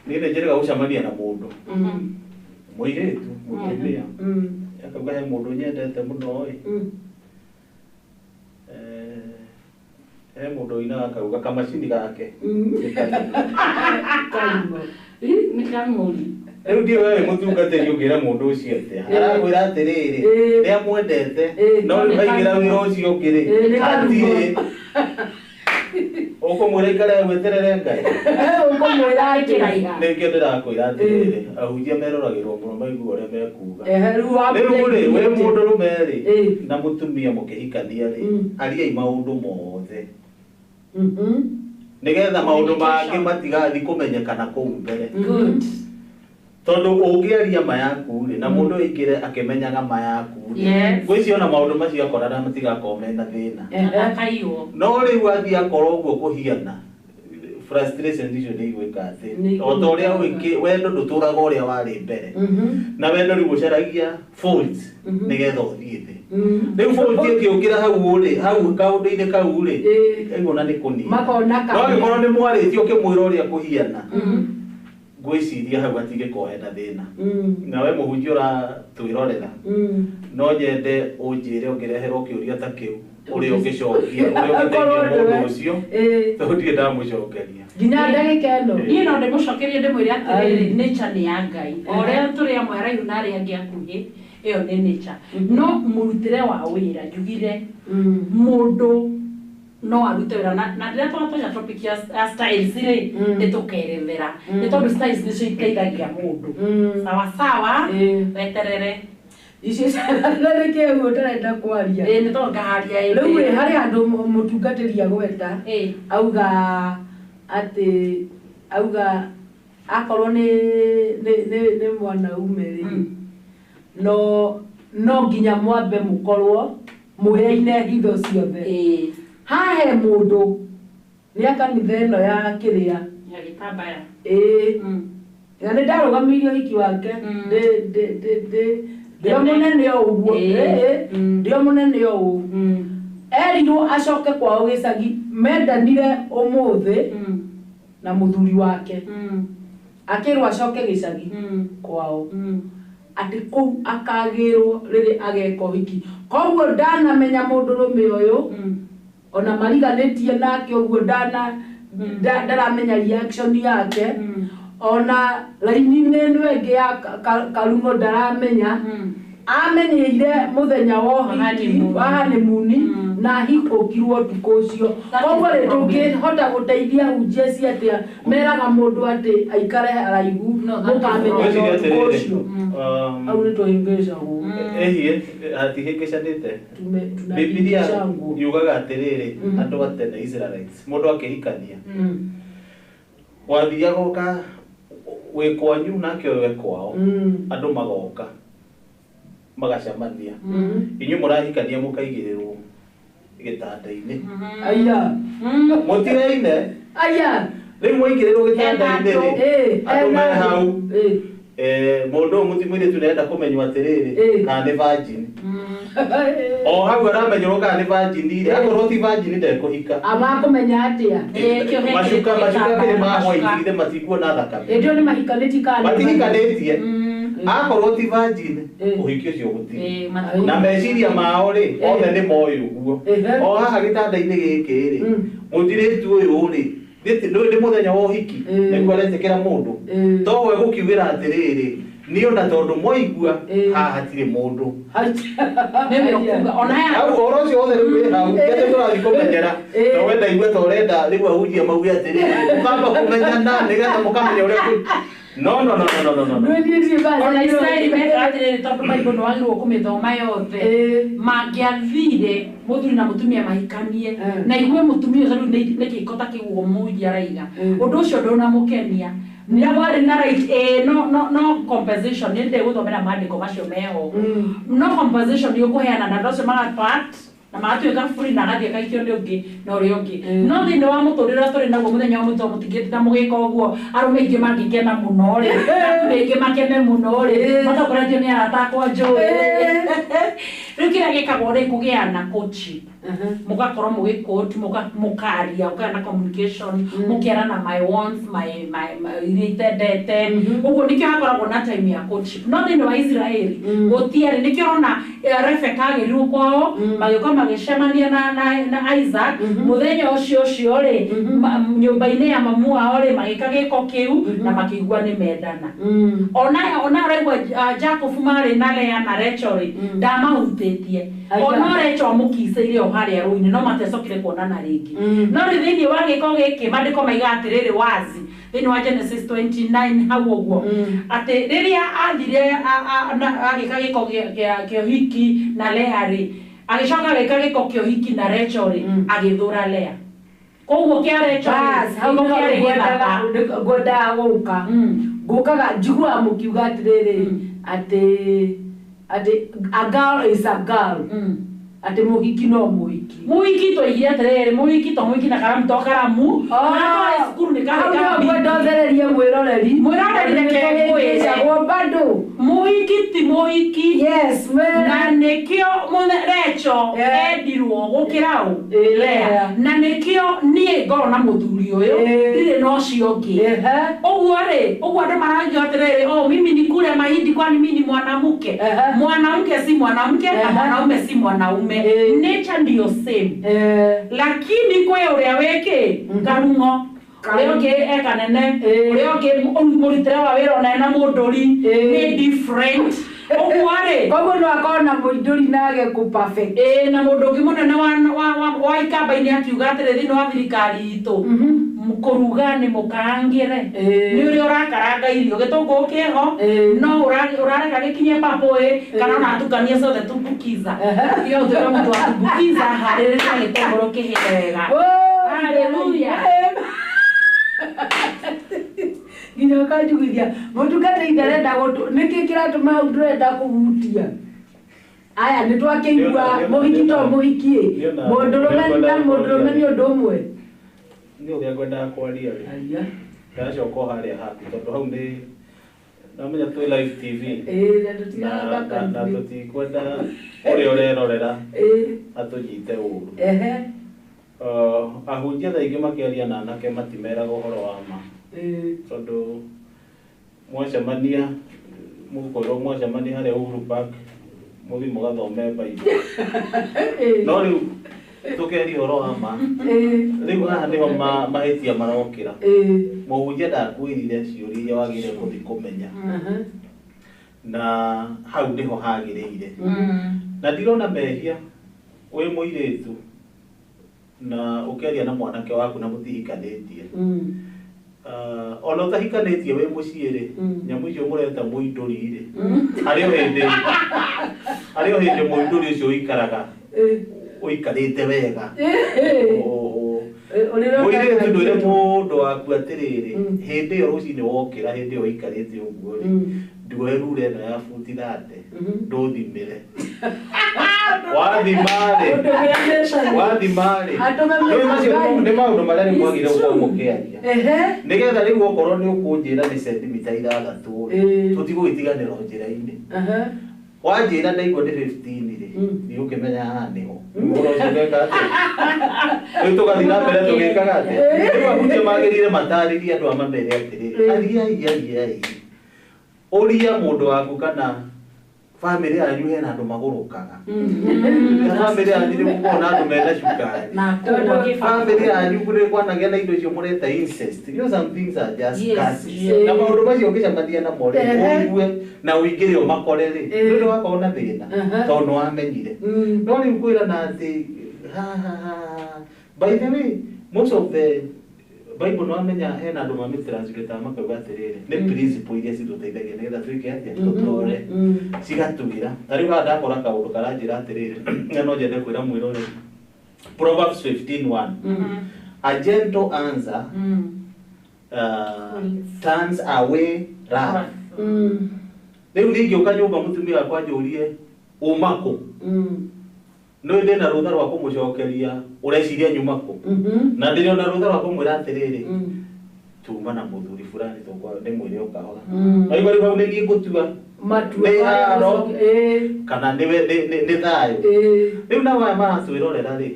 niĩ nĩ njĩrĩga gũcemania na mũndũ mũirĩtu mũtumia, akauga he mũndũ nyendete mũno ĩ, he mũndũ ũinaga akauga kamacini gake nĩ kamũri. Rĩu ndiũĩ we wĩ mũtungatĩri ũngĩra mũndũ ũcio atĩa, arakwĩra atĩrĩrĩ, nĩ amwendete, no rĩu aingĩra wĩra ũcio ũngĩ rĩ, hatirĩ. Ũkũmwĩra aikare weterere Ngai. Ũkũmwĩra atĩa? Nĩkĩo ndĩrakwĩra atĩrĩrĩ, ahunjia meroragĩrwo mũno maigua ũrĩa mekuga. Rĩu rĩ, wĩ mũndũrũme rĩ na mũtumia mũkĩhikania rĩ, ariai maũndũ mothe, nĩgetha maũndũ mangĩ matigathiĩ kũmenyekana kũu mbere. Tondũ ũngĩaria ma yaku rĩ, na mũndũ aingĩre akĩmenyaga ma yaku rĩ, ngwĩciria ona maũndũ macio akorana matigakorwo mena thĩna. No rĩu athiĩ akorwo ũguo kũhiana, frustration icio nĩ igwĩka atĩ o ta ũrĩa wendo ndũtũraga ũrĩa warĩ mbere, na wendo rĩu ũcaragia fault nĩgetha ũthiĩ thĩ. Rĩu fault ĩngĩũkĩra hau rĩ, hau kaũndũ-inĩ kau rĩ, ĩguona nĩ kũnina. No angĩkorwo nĩ mwarĩtie ũkĩmwĩra ũrĩa kũhiana, ngwĩciria hau hatingĩkorwo hena thĩna. Na we mũhunjia ũratwĩrorera, no nyende ũnjĩre ũngĩreherwo kĩũria ta kĩu, ũrĩa ũngĩcokia, ũrĩa ũngĩteithia mũndũ ũcio, tondũ ndirĩ ndamũcokeria nginya ndagĩka ĩno. Niĩ no ndĩmũcokerie ndĩmwĩre atĩrĩrĩ, nature nĩ ya Ngai. O ũrĩa tũrĩ amwe araihu na arĩa angĩ akuhĩ, ĩyo nĩ nature. No mũrutĩre wa wĩra njugire mũndũ no arute wĩra na rĩrĩa twatonya topic ya styles rĩ, nĩ tũkerethera, nĩ tondũ styles nĩcio iteithagia mũndũ. Sawa sawa, weterere. Icio nĩ kĩĩ ũguo ũtarenda kwaria? Ĩĩ nĩ tondũ ngaharia. Rĩu rĩ harĩ handũ mũtungatĩri agweta auga atĩ auga akorwo nĩ mwanaume rĩ no nginya mwambe mũkorwo mwĩraine hitho ciothe. Haha he mũndũ nĩ a kanitha ĩno ya kĩrĩa ya gĩtambaya. Ĩĩ na nĩ ndarũgamĩirie ũhiki wake ndĩ mũnene o ũguo, ndĩ mũnene o ũũ. Erirwo acoke kwao gĩcagi, mendanire ũmũthĩ na mũthuri wake, akĩrwo acoke gĩcagi kwao, atĩ kũu akagĩrwo rĩrĩ ageka ũhiki. Koguo ndanamenya mũndũrũme ũyũ ona mariganĩtie nake ũguo ndaramenya reaction yake, ona raini-inĩ ĩno ĩngĩ ya karung'o ndaramenya. Amenyeire mũthenya wa ũhiki wa honeymoon na ahikũkirwo ũtukũ ũcio. Koguo rĩ tũngĩhota gũteithia hunjia ici atĩa meraga mũndũ atĩ aikare haraihu mũkamenya ũtukũ ũcio. Hau nĩ tũhĩngĩcagwo. Ĩhiĩ hatihĩngĩcanĩte. Bibilia yugaga atĩrĩrĩ, andũ a tene Israelites mũndũ akĩhikania wathiaga ũka wĩ kwanyu nake ũyũ e kwao, andũ magoka magacemania, inyuĩ mũrahikania mũkaigĩrĩrwo gĩtanda-inĩ. Aya mũtiraine. Aya rĩu mwaigĩrĩrwo gĩtanda-inĩ rĩ, andũ me hau, mũndũ ũyũ mũirĩtu nĩarenda kũmenywo atĩrĩrĩ kana nĩ virgin. O hau aramenyerwo kana nĩ virgin rĩ, akorwo ti virgin ndekũhika. Amakũmenya atĩa? Macuka kĩrĩ ma white githĩ matikuona thakame. Ĩndĩ nĩ mahikanĩtie kana matihikanĩtie? Akorwo ti virgin ũhiki ũcio gũtirĩ. Na meciria mao rĩ othe nĩ moĩ ũguo. O haha gĩtanda-inĩ gĩkĩ rĩ, mũtirĩtu ũyũ rĩ nĩ mũthenya wa ũhiki nĩguo aretĩkĩra mũndũ, to we gũkiugĩra atĩrĩrĩ niĩ ona tondũ mwaigua haha hatirĩ mũndũ. Hau ũhoro ũcio wothe rĩu wĩ hau kĩrĩa tũrathiĩ kũmenyera, to we ndaigua ta ũrenda rĩu ahunjia mauge atĩrĩrĩ mũkamba kũmenyana nĩgetha mũkamenya ũrĩa. No no no no no no no. Ona Israeli mekaga atĩrĩrĩ, tondũ Bible nĩ wagĩrĩirwo kũmĩthoma yothe, mangĩathire mũthuri na mũtumia mahikanie na igue mũtumia ũcio rĩu nĩ gĩko ta kĩu ũguo mũhunjia araiga, ũndũ ũcio ndũnamũkenia. Na warĩ na right, no compensation, nĩ ndĩgũthomera maandĩko macio meho. No compensation nĩ ũkũheana na andũ acio magapart na magatuĩka free na agathiĩ akaikio nĩ ũngĩ na ũrĩa ũngĩ. No thĩinĩ wa mũtũrĩre ũrĩa tũrĩ naguo mũthenya wa mũtwe mũtingĩtinda mũgĩka ũguo, arũme aingĩ mangĩkena mũno rĩ, atumia aingĩ makene mũno rĩ, matongoretio nĩ arata akwa njũĩ. Rĩu kĩrĩa gĩkagwo rĩ, kũgĩa na coaching, mũgakorwo mũgĩcoach, mũkaria, mũkagĩa na communication, mũkerana my wants, my iria itendete, ũguo nĩkĩo hakoragwo na time ya coaching. No thĩinĩ wa Israeli gũtiarĩ, nĩkĩo ũrona Rebecca agĩrirwo kwao, magĩũka magĩcemania na Isaac mũthenya ũcio ũcio rĩ, nyũmba-inĩ ya mamu wao rĩ, magĩka gĩko kĩu na makĩigua nĩ mendana. Ona ũraigua Jacob marĩ na Lea na Rachel rĩ, ndamahutĩtie. Ona Rachel amũkicĩire o harĩa rũĩ-inĩ, no matiacokire kuonana rĩngĩ. No rĩu thĩinĩ wa gĩko gĩkĩ maandĩko maiga atĩrĩrĩ wazi thĩinĩ wa Genesis 29 hau ũguo, atĩ rĩrĩa athire agĩka gĩko kĩa ũhiki na Lea rĩ, agĩcoka agĩka gĩko kĩa ũhiki na Rachel rĩ, agĩthũra Lea. Koguo kĩa Rachel hau kĩarĩ gĩthaka. Ngwendaga gũka ngũkaga njiguaga mũkiuga atĩrĩrĩ atĩ a girl is a girl, atĩ mũhiki no mũhiki. Mũhiki twaigire atĩrĩrĩ, mũhiki to mũhiki na karamu to karamu, ona cukuru nĩ karĩ hau ngwenda ũthererie mwĩroreri. Mwĩroreri reke ngwĩre bado mũhiki ti mũhiki. Yes, na nĩkĩo Rachel endirwo gũkĩra ũ Lea, na nĩkĩo niĩ ngorwo na mũthuri ũyũ ndirĩ na ũcio ũngĩ. Ũguo rĩ, ũguo andũ marauga atĩrĩrĩ, oh mimi nikule mahindi kwani mimi ni mwanamke. Mwanamke si mwanamke na mwanaume si mwanaume. Nature ndio same. Lakini kwĩ ũrĩa wĩkĩ karung'o, ũrĩa ũngĩ e kanene, ũrĩa ũngĩ mũrutĩre wa wĩra ona ena mũndũri nĩ different. Ũguo rĩ, koguo no akorwo na mũindũri na age kũ perfect. Na mũndũ ũngĩ mũnene wa ikamba-inĩ akiuga atĩrĩ thĩinĩ wa thirikari itũ, Kũruga nĩ mũkaangĩre. Nĩ ũrĩa ũrakaranga irio gĩtũngũrũ kĩho no ũrareka gĩkinye papo ĩ kana ũratukania ciothe tumbukiza. Iyo ũtuĩke mũtu wa tumbukiza harĩrĩria gĩtũngũrũ kĩhĩe wega. Hallelujah. Nginya ũkanjiguithia mũtungatĩri ndarenda gũtũ nĩkĩ kĩratũma hau ndũrenda kũhutia aya nĩ twakĩigua mũhiki to mũhiki ĩ mũndũrũme na mũndũrũme nĩ ũndũ ũmwe. Nĩ ũrĩa ngwendaga kwaria rĩ ndacoka o harĩa haku tondũ hau nĩ namenya twĩ live TV na tũtikwenda ũrĩa ũrerorera atũnyite ũru. Ahunjia thaa ingĩ makĩaria na anake matimeraga ũhoro wa ma tondũ mwacemania mũgũkorwo mwacemania harĩa Uhuru Park mũthiĩ mũgathome Bible no rĩu tũkeria ũhoro wa ma rĩu haha nĩho mahĩtia marokĩra. Mũhunjia ndakwĩrire ciũria iria wagĩrĩire gũthiĩ kũmenya na hau nĩho hagĩrĩire na ndirona mehia wĩ mũirĩtu na ũkĩaria na mwanake waku na mũtihikanĩtie ona ũtahikanĩtie wĩ mũciĩ rĩ nyamũ icio mũreta mũindũri rĩ harĩ o hĩndĩ mũindũri ũcio ũikaraga ũikarĩte wega mũirĩtu ndwĩre mũndũ waku atĩrĩrĩ hĩndĩ ĩyo rũcinĩ wokĩra hĩndĩ ĩyo ũikarĩte ũguo rĩ nduoe rura ĩno ya buti 30 ndũthimĩre wathima rĩ macio nĩ maũndũ marĩa rĩu mwagĩrĩire gũkorwo mũkĩaria nĩgetha rĩu okorwo nĩ ũkũnjĩra nĩ sentimita 6 rĩ tũtigũgĩtiganĩra njĩra-inĩ wanjĩra ndaigua nĩ 15 rĩ ndigũkĩmenya haha nĩho ũhoro ũcio ũgeka atĩa rĩu tũgathiĩ na mbere tũgĩkaga atĩa rĩu ahunjia magĩrĩire matarĩrie andũ a mamere atĩrĩrĩ ariai ariai ũria mũndũ waku kana famĩlĩ yanyu hena andũ magũrũkaga famĩlĩ yanyu nĩ gũkorwo na andũ mena cukari famĩlĩ yanyu nĩ kwanagĩa na indo icio mũreta incest. You know, some things are just curses na maũndũ macio ũngĩcemania namo rĩ ũigue na ũingĩre ũmakore rĩ nĩ ũndũ wakorwo na thĩna tondũ nĩ wamenyire no rĩu kwĩrana atĩ by the way most of the Bible no amenya hena andũ mamĩtranslate makauga atĩrĩrĩ nĩ principle iria citũteithagia nĩgetha twĩke atĩa tũtũre cigatwĩra ta rĩu haha ndakora kaũndũ karanjĩra atĩrĩrĩ na no nyende kwĩra mwĩroreri Proverbs 15:1 a gentle answer turns away wrath. Rĩu ningĩũka nyũmba mũtumia wakwa anjũrie uma kũ no ndĩ na rũtha rwa kũmũcokeria ũreciria nyuma kũ na ndĩrĩ ona rũtha rwa kũmwĩra atĩrĩrĩ tuma na mũthuri fulani tũkwa ndĩmwĩre o kahora na igua rĩu hau nĩ niĩ ngũtua nĩ haro kana nĩ thayũ rĩu nao aya maratwĩrorera rĩ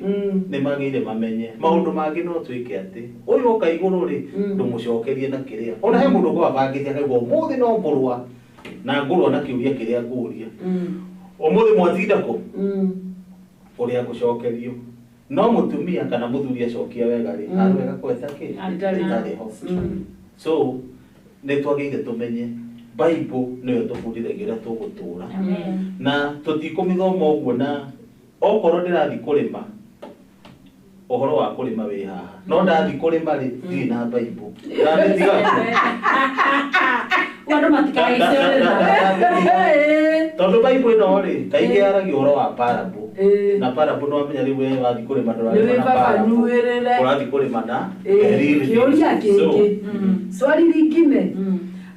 nĩ magĩrĩire mamenye maũndũ mangĩ no twĩke atĩ ũyũ oka igũrũ rĩ ndũmũcokerie na kĩrĩa ona he mũndũ ũkorwo abangĩte akaigua ũmũthĩ no ngũrũa na ngũrũa na kĩũria kĩrĩa ngũria ũmũthĩ mwatinda kũ ũrĩa gũcokerio no mũtumia kana mũthuri acokia wega rĩ haro ĩgakorwo ĩtarĩ ho so nĩ twagĩrĩire tũmenye Bible nĩyo tũbundithagia ũrĩa tũgũtũra na tũtikũmĩthoma ũguo na okorwo ndĩrathiĩ kũrĩma ũhoro wa kũrĩma wĩ haha no ndathiĩ kũrĩma rĩ ndirĩ na Bible ndamĩtiga kũ andũ matikahĩtĩrĩra tondũ Bible ĩno rĩ kaingĩ yaragia ũhoro wa parable na parable no wamenya rĩu we wathiĩ kũrĩma ndũrarĩma na parable ũrathiĩ kũrĩma na kĩũria kĩngĩ swali lingine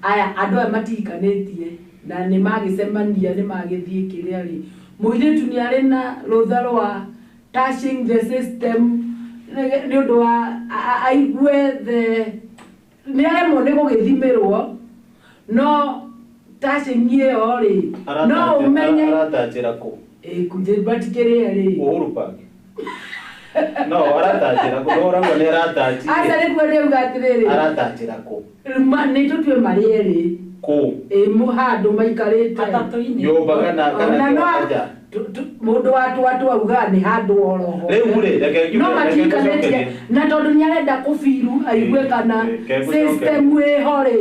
aya andũ aya matihikanĩtie na nĩ magĩcemania nĩ magĩthiĩ kĩrĩa rĩ mũirĩtu nĩ arĩ na rũtha rwa touching the system nĩ ũndũ wa aigue the nĩ aremwo nĩ gũgĩthimĩrwo no touching ĩyo rĩ no ũmenye aratanjĩra kũ but kĩrĩa rĩ Uhuru Park no aratanjĩra kũ no ũrauga nĩ aratanjire aca nĩguo ndĩauga atĩrĩrĩ aratanjĩra kũ nĩ tũtue marĩ erĩ kũ handũ maikarĩte atatũ-inĩ nyũmba kana kĩwanja mũndũ wa augaga nĩ handũ oroho rĩu rĩ reke no matihikanĩtie na tondũ nĩ arenda kũbiru aigue kana system ĩho rĩ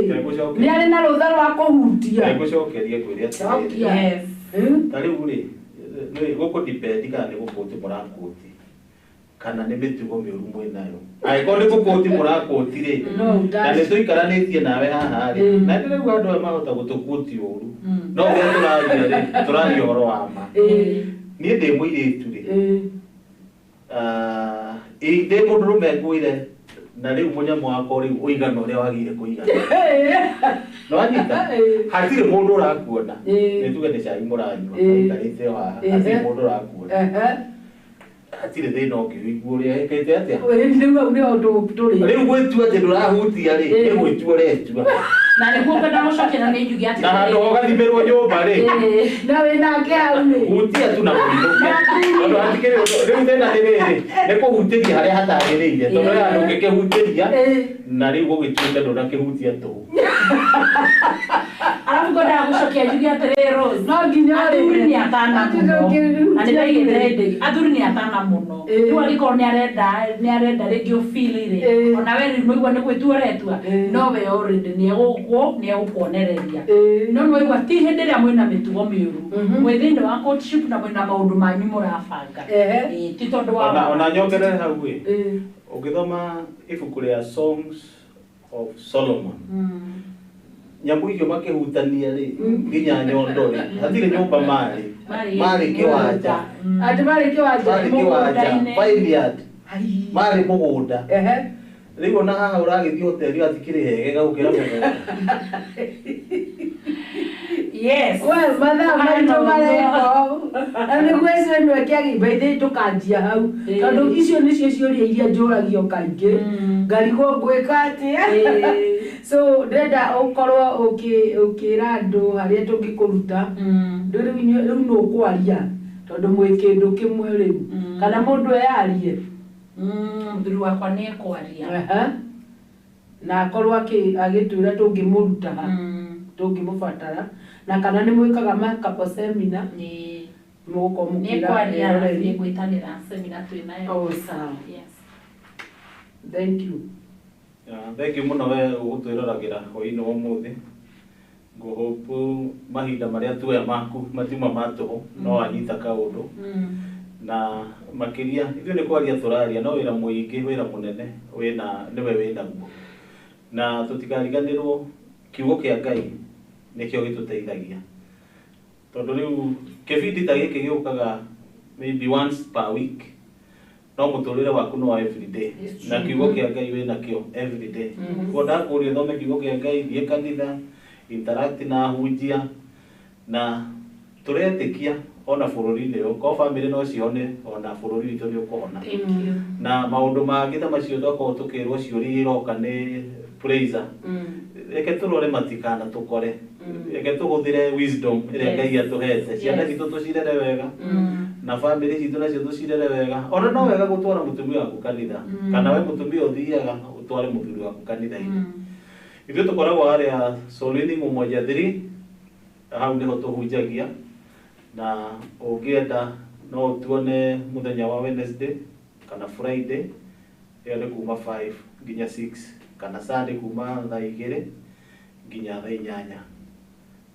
nĩ arĩ na rũtha rwa kũhutia ngũcokerie ngwĩre atĩrĩrĩ ta rĩu rĩ nĩ gũkũ depend kana nĩ gũkũti mũrakũti Kana nĩ mĩtugo mĩũru mwĩnayo. Angĩkorwo nĩ gũkũti mũrakũti rĩ, na nĩ tũikaranĩtie nawe haha rĩ, na ndĩraigua andũ aya mahota gũtũkũti ũru. No ũrĩa tũraria rĩ, tũraria ũhoro wa ma. Niĩ ndĩ mũirĩtu rĩ, ndĩ mũndũrũme ngwĩre na rĩu mũnyamũ wakwa rĩu ũigana ũrĩa wagĩrĩire kũigana. Nĩwanyita? Hatirĩ mũndũ ũrakuona. Nĩ tuge nĩ cai mũranyua, aikarĩte o haha, hatirĩ mũndũ ũrakuona. Hatirĩ thĩna ũngĩ ũigua ũrĩa ĩkĩte atĩa. Rĩu hau nĩho tũrĩ. Rĩu gwĩtua atĩ ndũrahutia rĩ, nĩ gwĩtua ũretua. Na nĩguo ngwenda gũcokia na nĩ njuge atĩ Na handũ ho ũgathimĩrwo nyũmba rĩ. Na wĩnake hau rĩ. Hutia tu na mũinũke. Tondũ hatikĩrĩ ũndũ, rĩu thĩna nĩ rĩrĩ, nĩ kũhutĩria harĩa hatagĩrĩire. Tondũ he handũ ũngĩkĩhutĩria, na rĩu gũgĩtuĩka ndũnakĩhutia tũhũ. Arabu ngwendaga gũcokia njuge atĩrĩrĩ Rose. No nginya Athuri nĩ atana mũno. Na nĩ ndaigĩte hĩndĩ. Athuri nĩ atana mũno. Rĩu angĩkorwo nĩ arenda rĩngĩ ũfeel rĩ, ona we rĩu nĩũigua nĩ gwĩtua ũretua, no we already nĩ egũkuonereria. No nĩwaigua ti hĩndĩ ĩrĩa mwĩna mĩtugo mĩũru. Mwĩ thĩinĩ wa courtship na mwĩna maũndũ manyu mũrabanga. Ti tondũ wa Ona nyongerere hau ĩ. Ũngĩthoma ibuku rĩa Songs of Solomon. Nyamũ icio makĩhutania rĩ, nginya nyondo rĩ, hatirĩ nyũmba marĩ. Marĩ kĩwanja. Atĩ marĩ kĩwanja. Marĩ kĩwanja, vineyard. Marĩ mũgũnda. Rĩu ona haha ũragĩthiĩ hoteli hatikĩrĩ hegega gũkĩra mũgũnda. Yes. Well, mathaa maitũ mareko. Na nĩguo icio ĩno ĩkĩagĩ by the way tũkanjia hau. Tondũ icio nĩcio ciũria iria njũragio kaingĩ. Ngarigwo ngwĩka atĩa. So ndĩrenda ũkorwo ũkĩra andũ harĩa tũngĩkũruta. Rĩu nĩ ũkwaria tondũ mwĩ kĩndũ kĩmwe rĩu. Kana mũndũ eyarie. Mũthuri wakwa nĩ ekwaria. Na akorwo agĩtwĩra tũngĩmũruta ha. Tũngĩmũbatara. Na kana nĩ mwĩkaga ma-couple seminar. Mũgũkorwo mũkĩra eroreri. Nĩ ngwĩtanĩra seminar twĩ nayo. Oh, sawa. Yes. Thank you. Thank you mũno we ũgũtwĩroragĩra hwaĩ-inĩ wa ũmũthĩ. Ngũhope mahinda marĩa tuoya maku matiuma ma tũhũ, no wanyita kaũndũ. Na makĩria ithuĩ nĩ kwaria tũraria, no wĩra mũingĩ, wĩra mũnene nĩwe wĩnaguo. Na tũtikariganĩrwo kiugo kĩa Ngai nĩkĩo gĩtũteithagia. Tondũ rĩu kĩbindi ta gĩkĩ gĩũkaga maybe once per week, no mũtũrĩre waku no wa every day. Na kiugo kĩa Ngai wĩnakĩo every day. Koguo ndakũria ũthome kiugo kĩa Ngai, thiĩ kanitha, interact na ahunjia, na tũretĩkia ona bũrũri-inĩ ũyũ, korwo bamĩrĩ no cihone, ona bũrũri witũ nĩ ũkũhona. Na maũndũ mangĩ ta macio twakorwo tũkĩrwo ciũria iria iroka nĩ praiser. Reke tũrore matikana tũkore. Reke tũhũthĩre wisdom ĩrĩa Ngai atũhete. Ciana citũ tũcirere wega. Na bamĩrĩ citũ nacio tũcirere wega. Ona no wega gũtwara mũtumia waku kanitha. Kana we mũtumia ũthiaga ũtware mũthuri waku kanitha-inĩ. Ithuĩ tũkoragwo harĩa Soul Winning Umoja 3, hau nĩho tũhunjagia. Na ũngĩenda no ũtuone mũthenya wa Wednesday kana Friday, ĩyo nĩ kuma 5 nginya 6, kana Sunday kuma thaa igĩrĩ nginya thaa inyanya.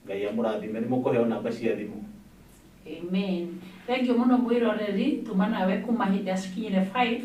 Ngai amũrathime, nĩ mũkũheo namba cia thimũ. Amen. Thank you mũno mwĩroreri, tuma nawe kuma hĩndĩ ya cikinyire 5,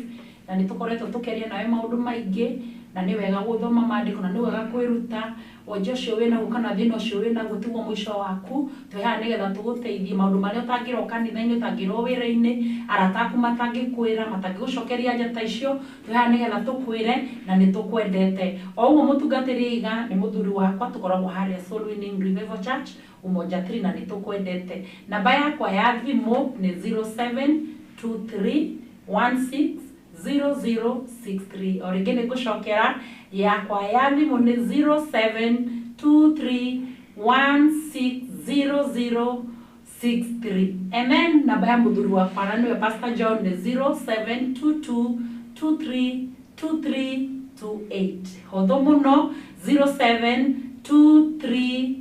na nĩ tũkoretwo tũkĩaria nawe maũndũ maingĩ, na nĩ wega gũthoma maandĩko, na nĩ wega kwĩruta. Wonje ũcio wĩnaguo kana thĩna ũcio wĩnaguo tiguo mũico waku. Twĩ haha nĩgetha tũgũteithie maũndũ marĩa ũtangĩrwo kanitha-inĩ, ũtangĩrwo wĩra-inĩ, arata aku matangĩkwĩra, matangĩgũcokeria anja ta icio. Twĩ haha nĩgetha tũkwĩre na nĩ tũkwendete. O ũguo mũtungatĩri Iga nĩ mũthuri wakwa, tũkoragwo harĩa Soul Winning Revival Church Umoja 3, na nĩ tũkwendete. Namba yakwa ya thimũ nĩ 0723160063. O rĩngĩ nĩ ngũcokera, yakwa ya thimũ nĩ 0723160063. And then namba ya mũthuri wakwa na nĩwe Pastor John nĩ 0722232328. Hũthũ mũno, 0723,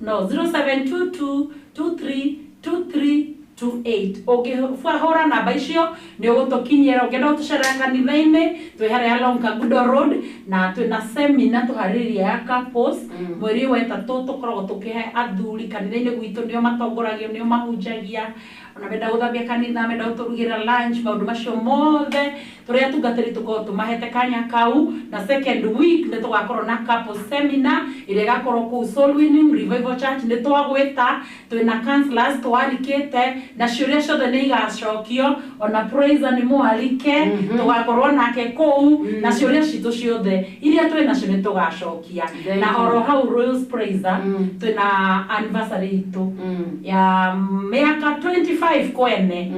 no, 0722232328. 28. Ũngĩhũra namba icio nĩ ũgũtũkinyĩra. Ũngĩenda gũtũcerera kanitha-inĩ, twĩ harĩa along Kangundo Road, na twĩna seminar tũharĩrĩria ya couples mweri wa 3. Tũkoragwo tũkĩhe athuri kanitha-inĩ gwitũ, nĩo matongoragio, nĩo mahunjagia, ona menda gũthambia kanitha, menda gũtũrugĩra lunch, maũndũ macio mothe tũrĩa atungatĩri tũkoragwo tũmahete kanya kau. Na second week nĩ tũgakorwo na couple seminar ĩrĩa ĩgakorwo kũu Soul Winning Revival Church. Nĩ twagwĩta, twĩna counselors twarikĩte, na ciũria ciothe nĩ igacokio. Ona Praiser nĩ mwarike, tũgakorwo nake kũu, na ciũria citũ ciothe iria twĩ nacio nĩ tũgacokia. Na oro hau Royals Praiser, twĩna anniversary itũ ya mĩaka 25 kwene,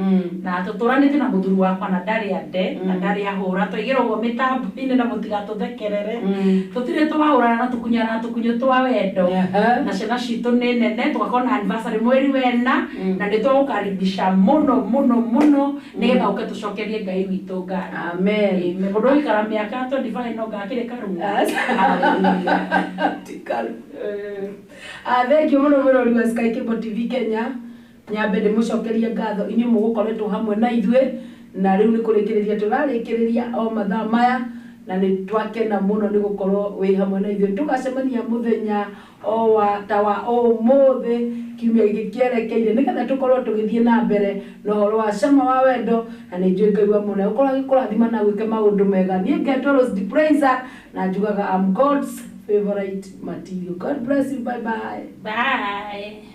na tũtũranĩte na mũthuri wakwa, na ndarĩ ande na ndarĩ ahũra. Twaigĩra ũguo mĩtambo-inĩ na mũtigatũthekerere, tũtirĩ twahũrana na tũkunyana tũkunyo twa wendo. Na ciana citũ nĩ nene. Tũgakorwo na anniversary mweri wena, na nĩ tũgũkaribisha mũno mũno mũno, nĩgetha ũke tũcokerie Ngai witũ ngatho. Amen. Amen. Mũndũ ũikara mĩaka 25 no ngakĩrĩ karuo. Aca. Tikaru. Thank you mũno, mwĩrori wa Sky Cable TV Kenya. Nyambe ndĩmũcokerie ngatho inyuĩ mũgũkoretwo hamwe na ithuĩ, na rĩu nĩ kũrĩkĩrĩria tũrarĩkĩrĩria o mathaa maya, na nĩ twakena mũno nĩ gũkorwo wĩ hamwe na ithuĩ. Tũgacemania mũthenya o wa ta wa ũmũthĩ kiumia gĩkĩ kĩerekeire, nĩgetha tũkorwo tũgĩthiĩ na mbere na ũhoro wa cama wa wendo, na nĩ njũĩ Ngai wa mũno ũkorwo agĩkũrathima na gwĩke maũndũ mega. Niĩ ngetwo Rose the Praiser, na njugaga I'm God's favorite material. God bless you. Bye bye. Bye.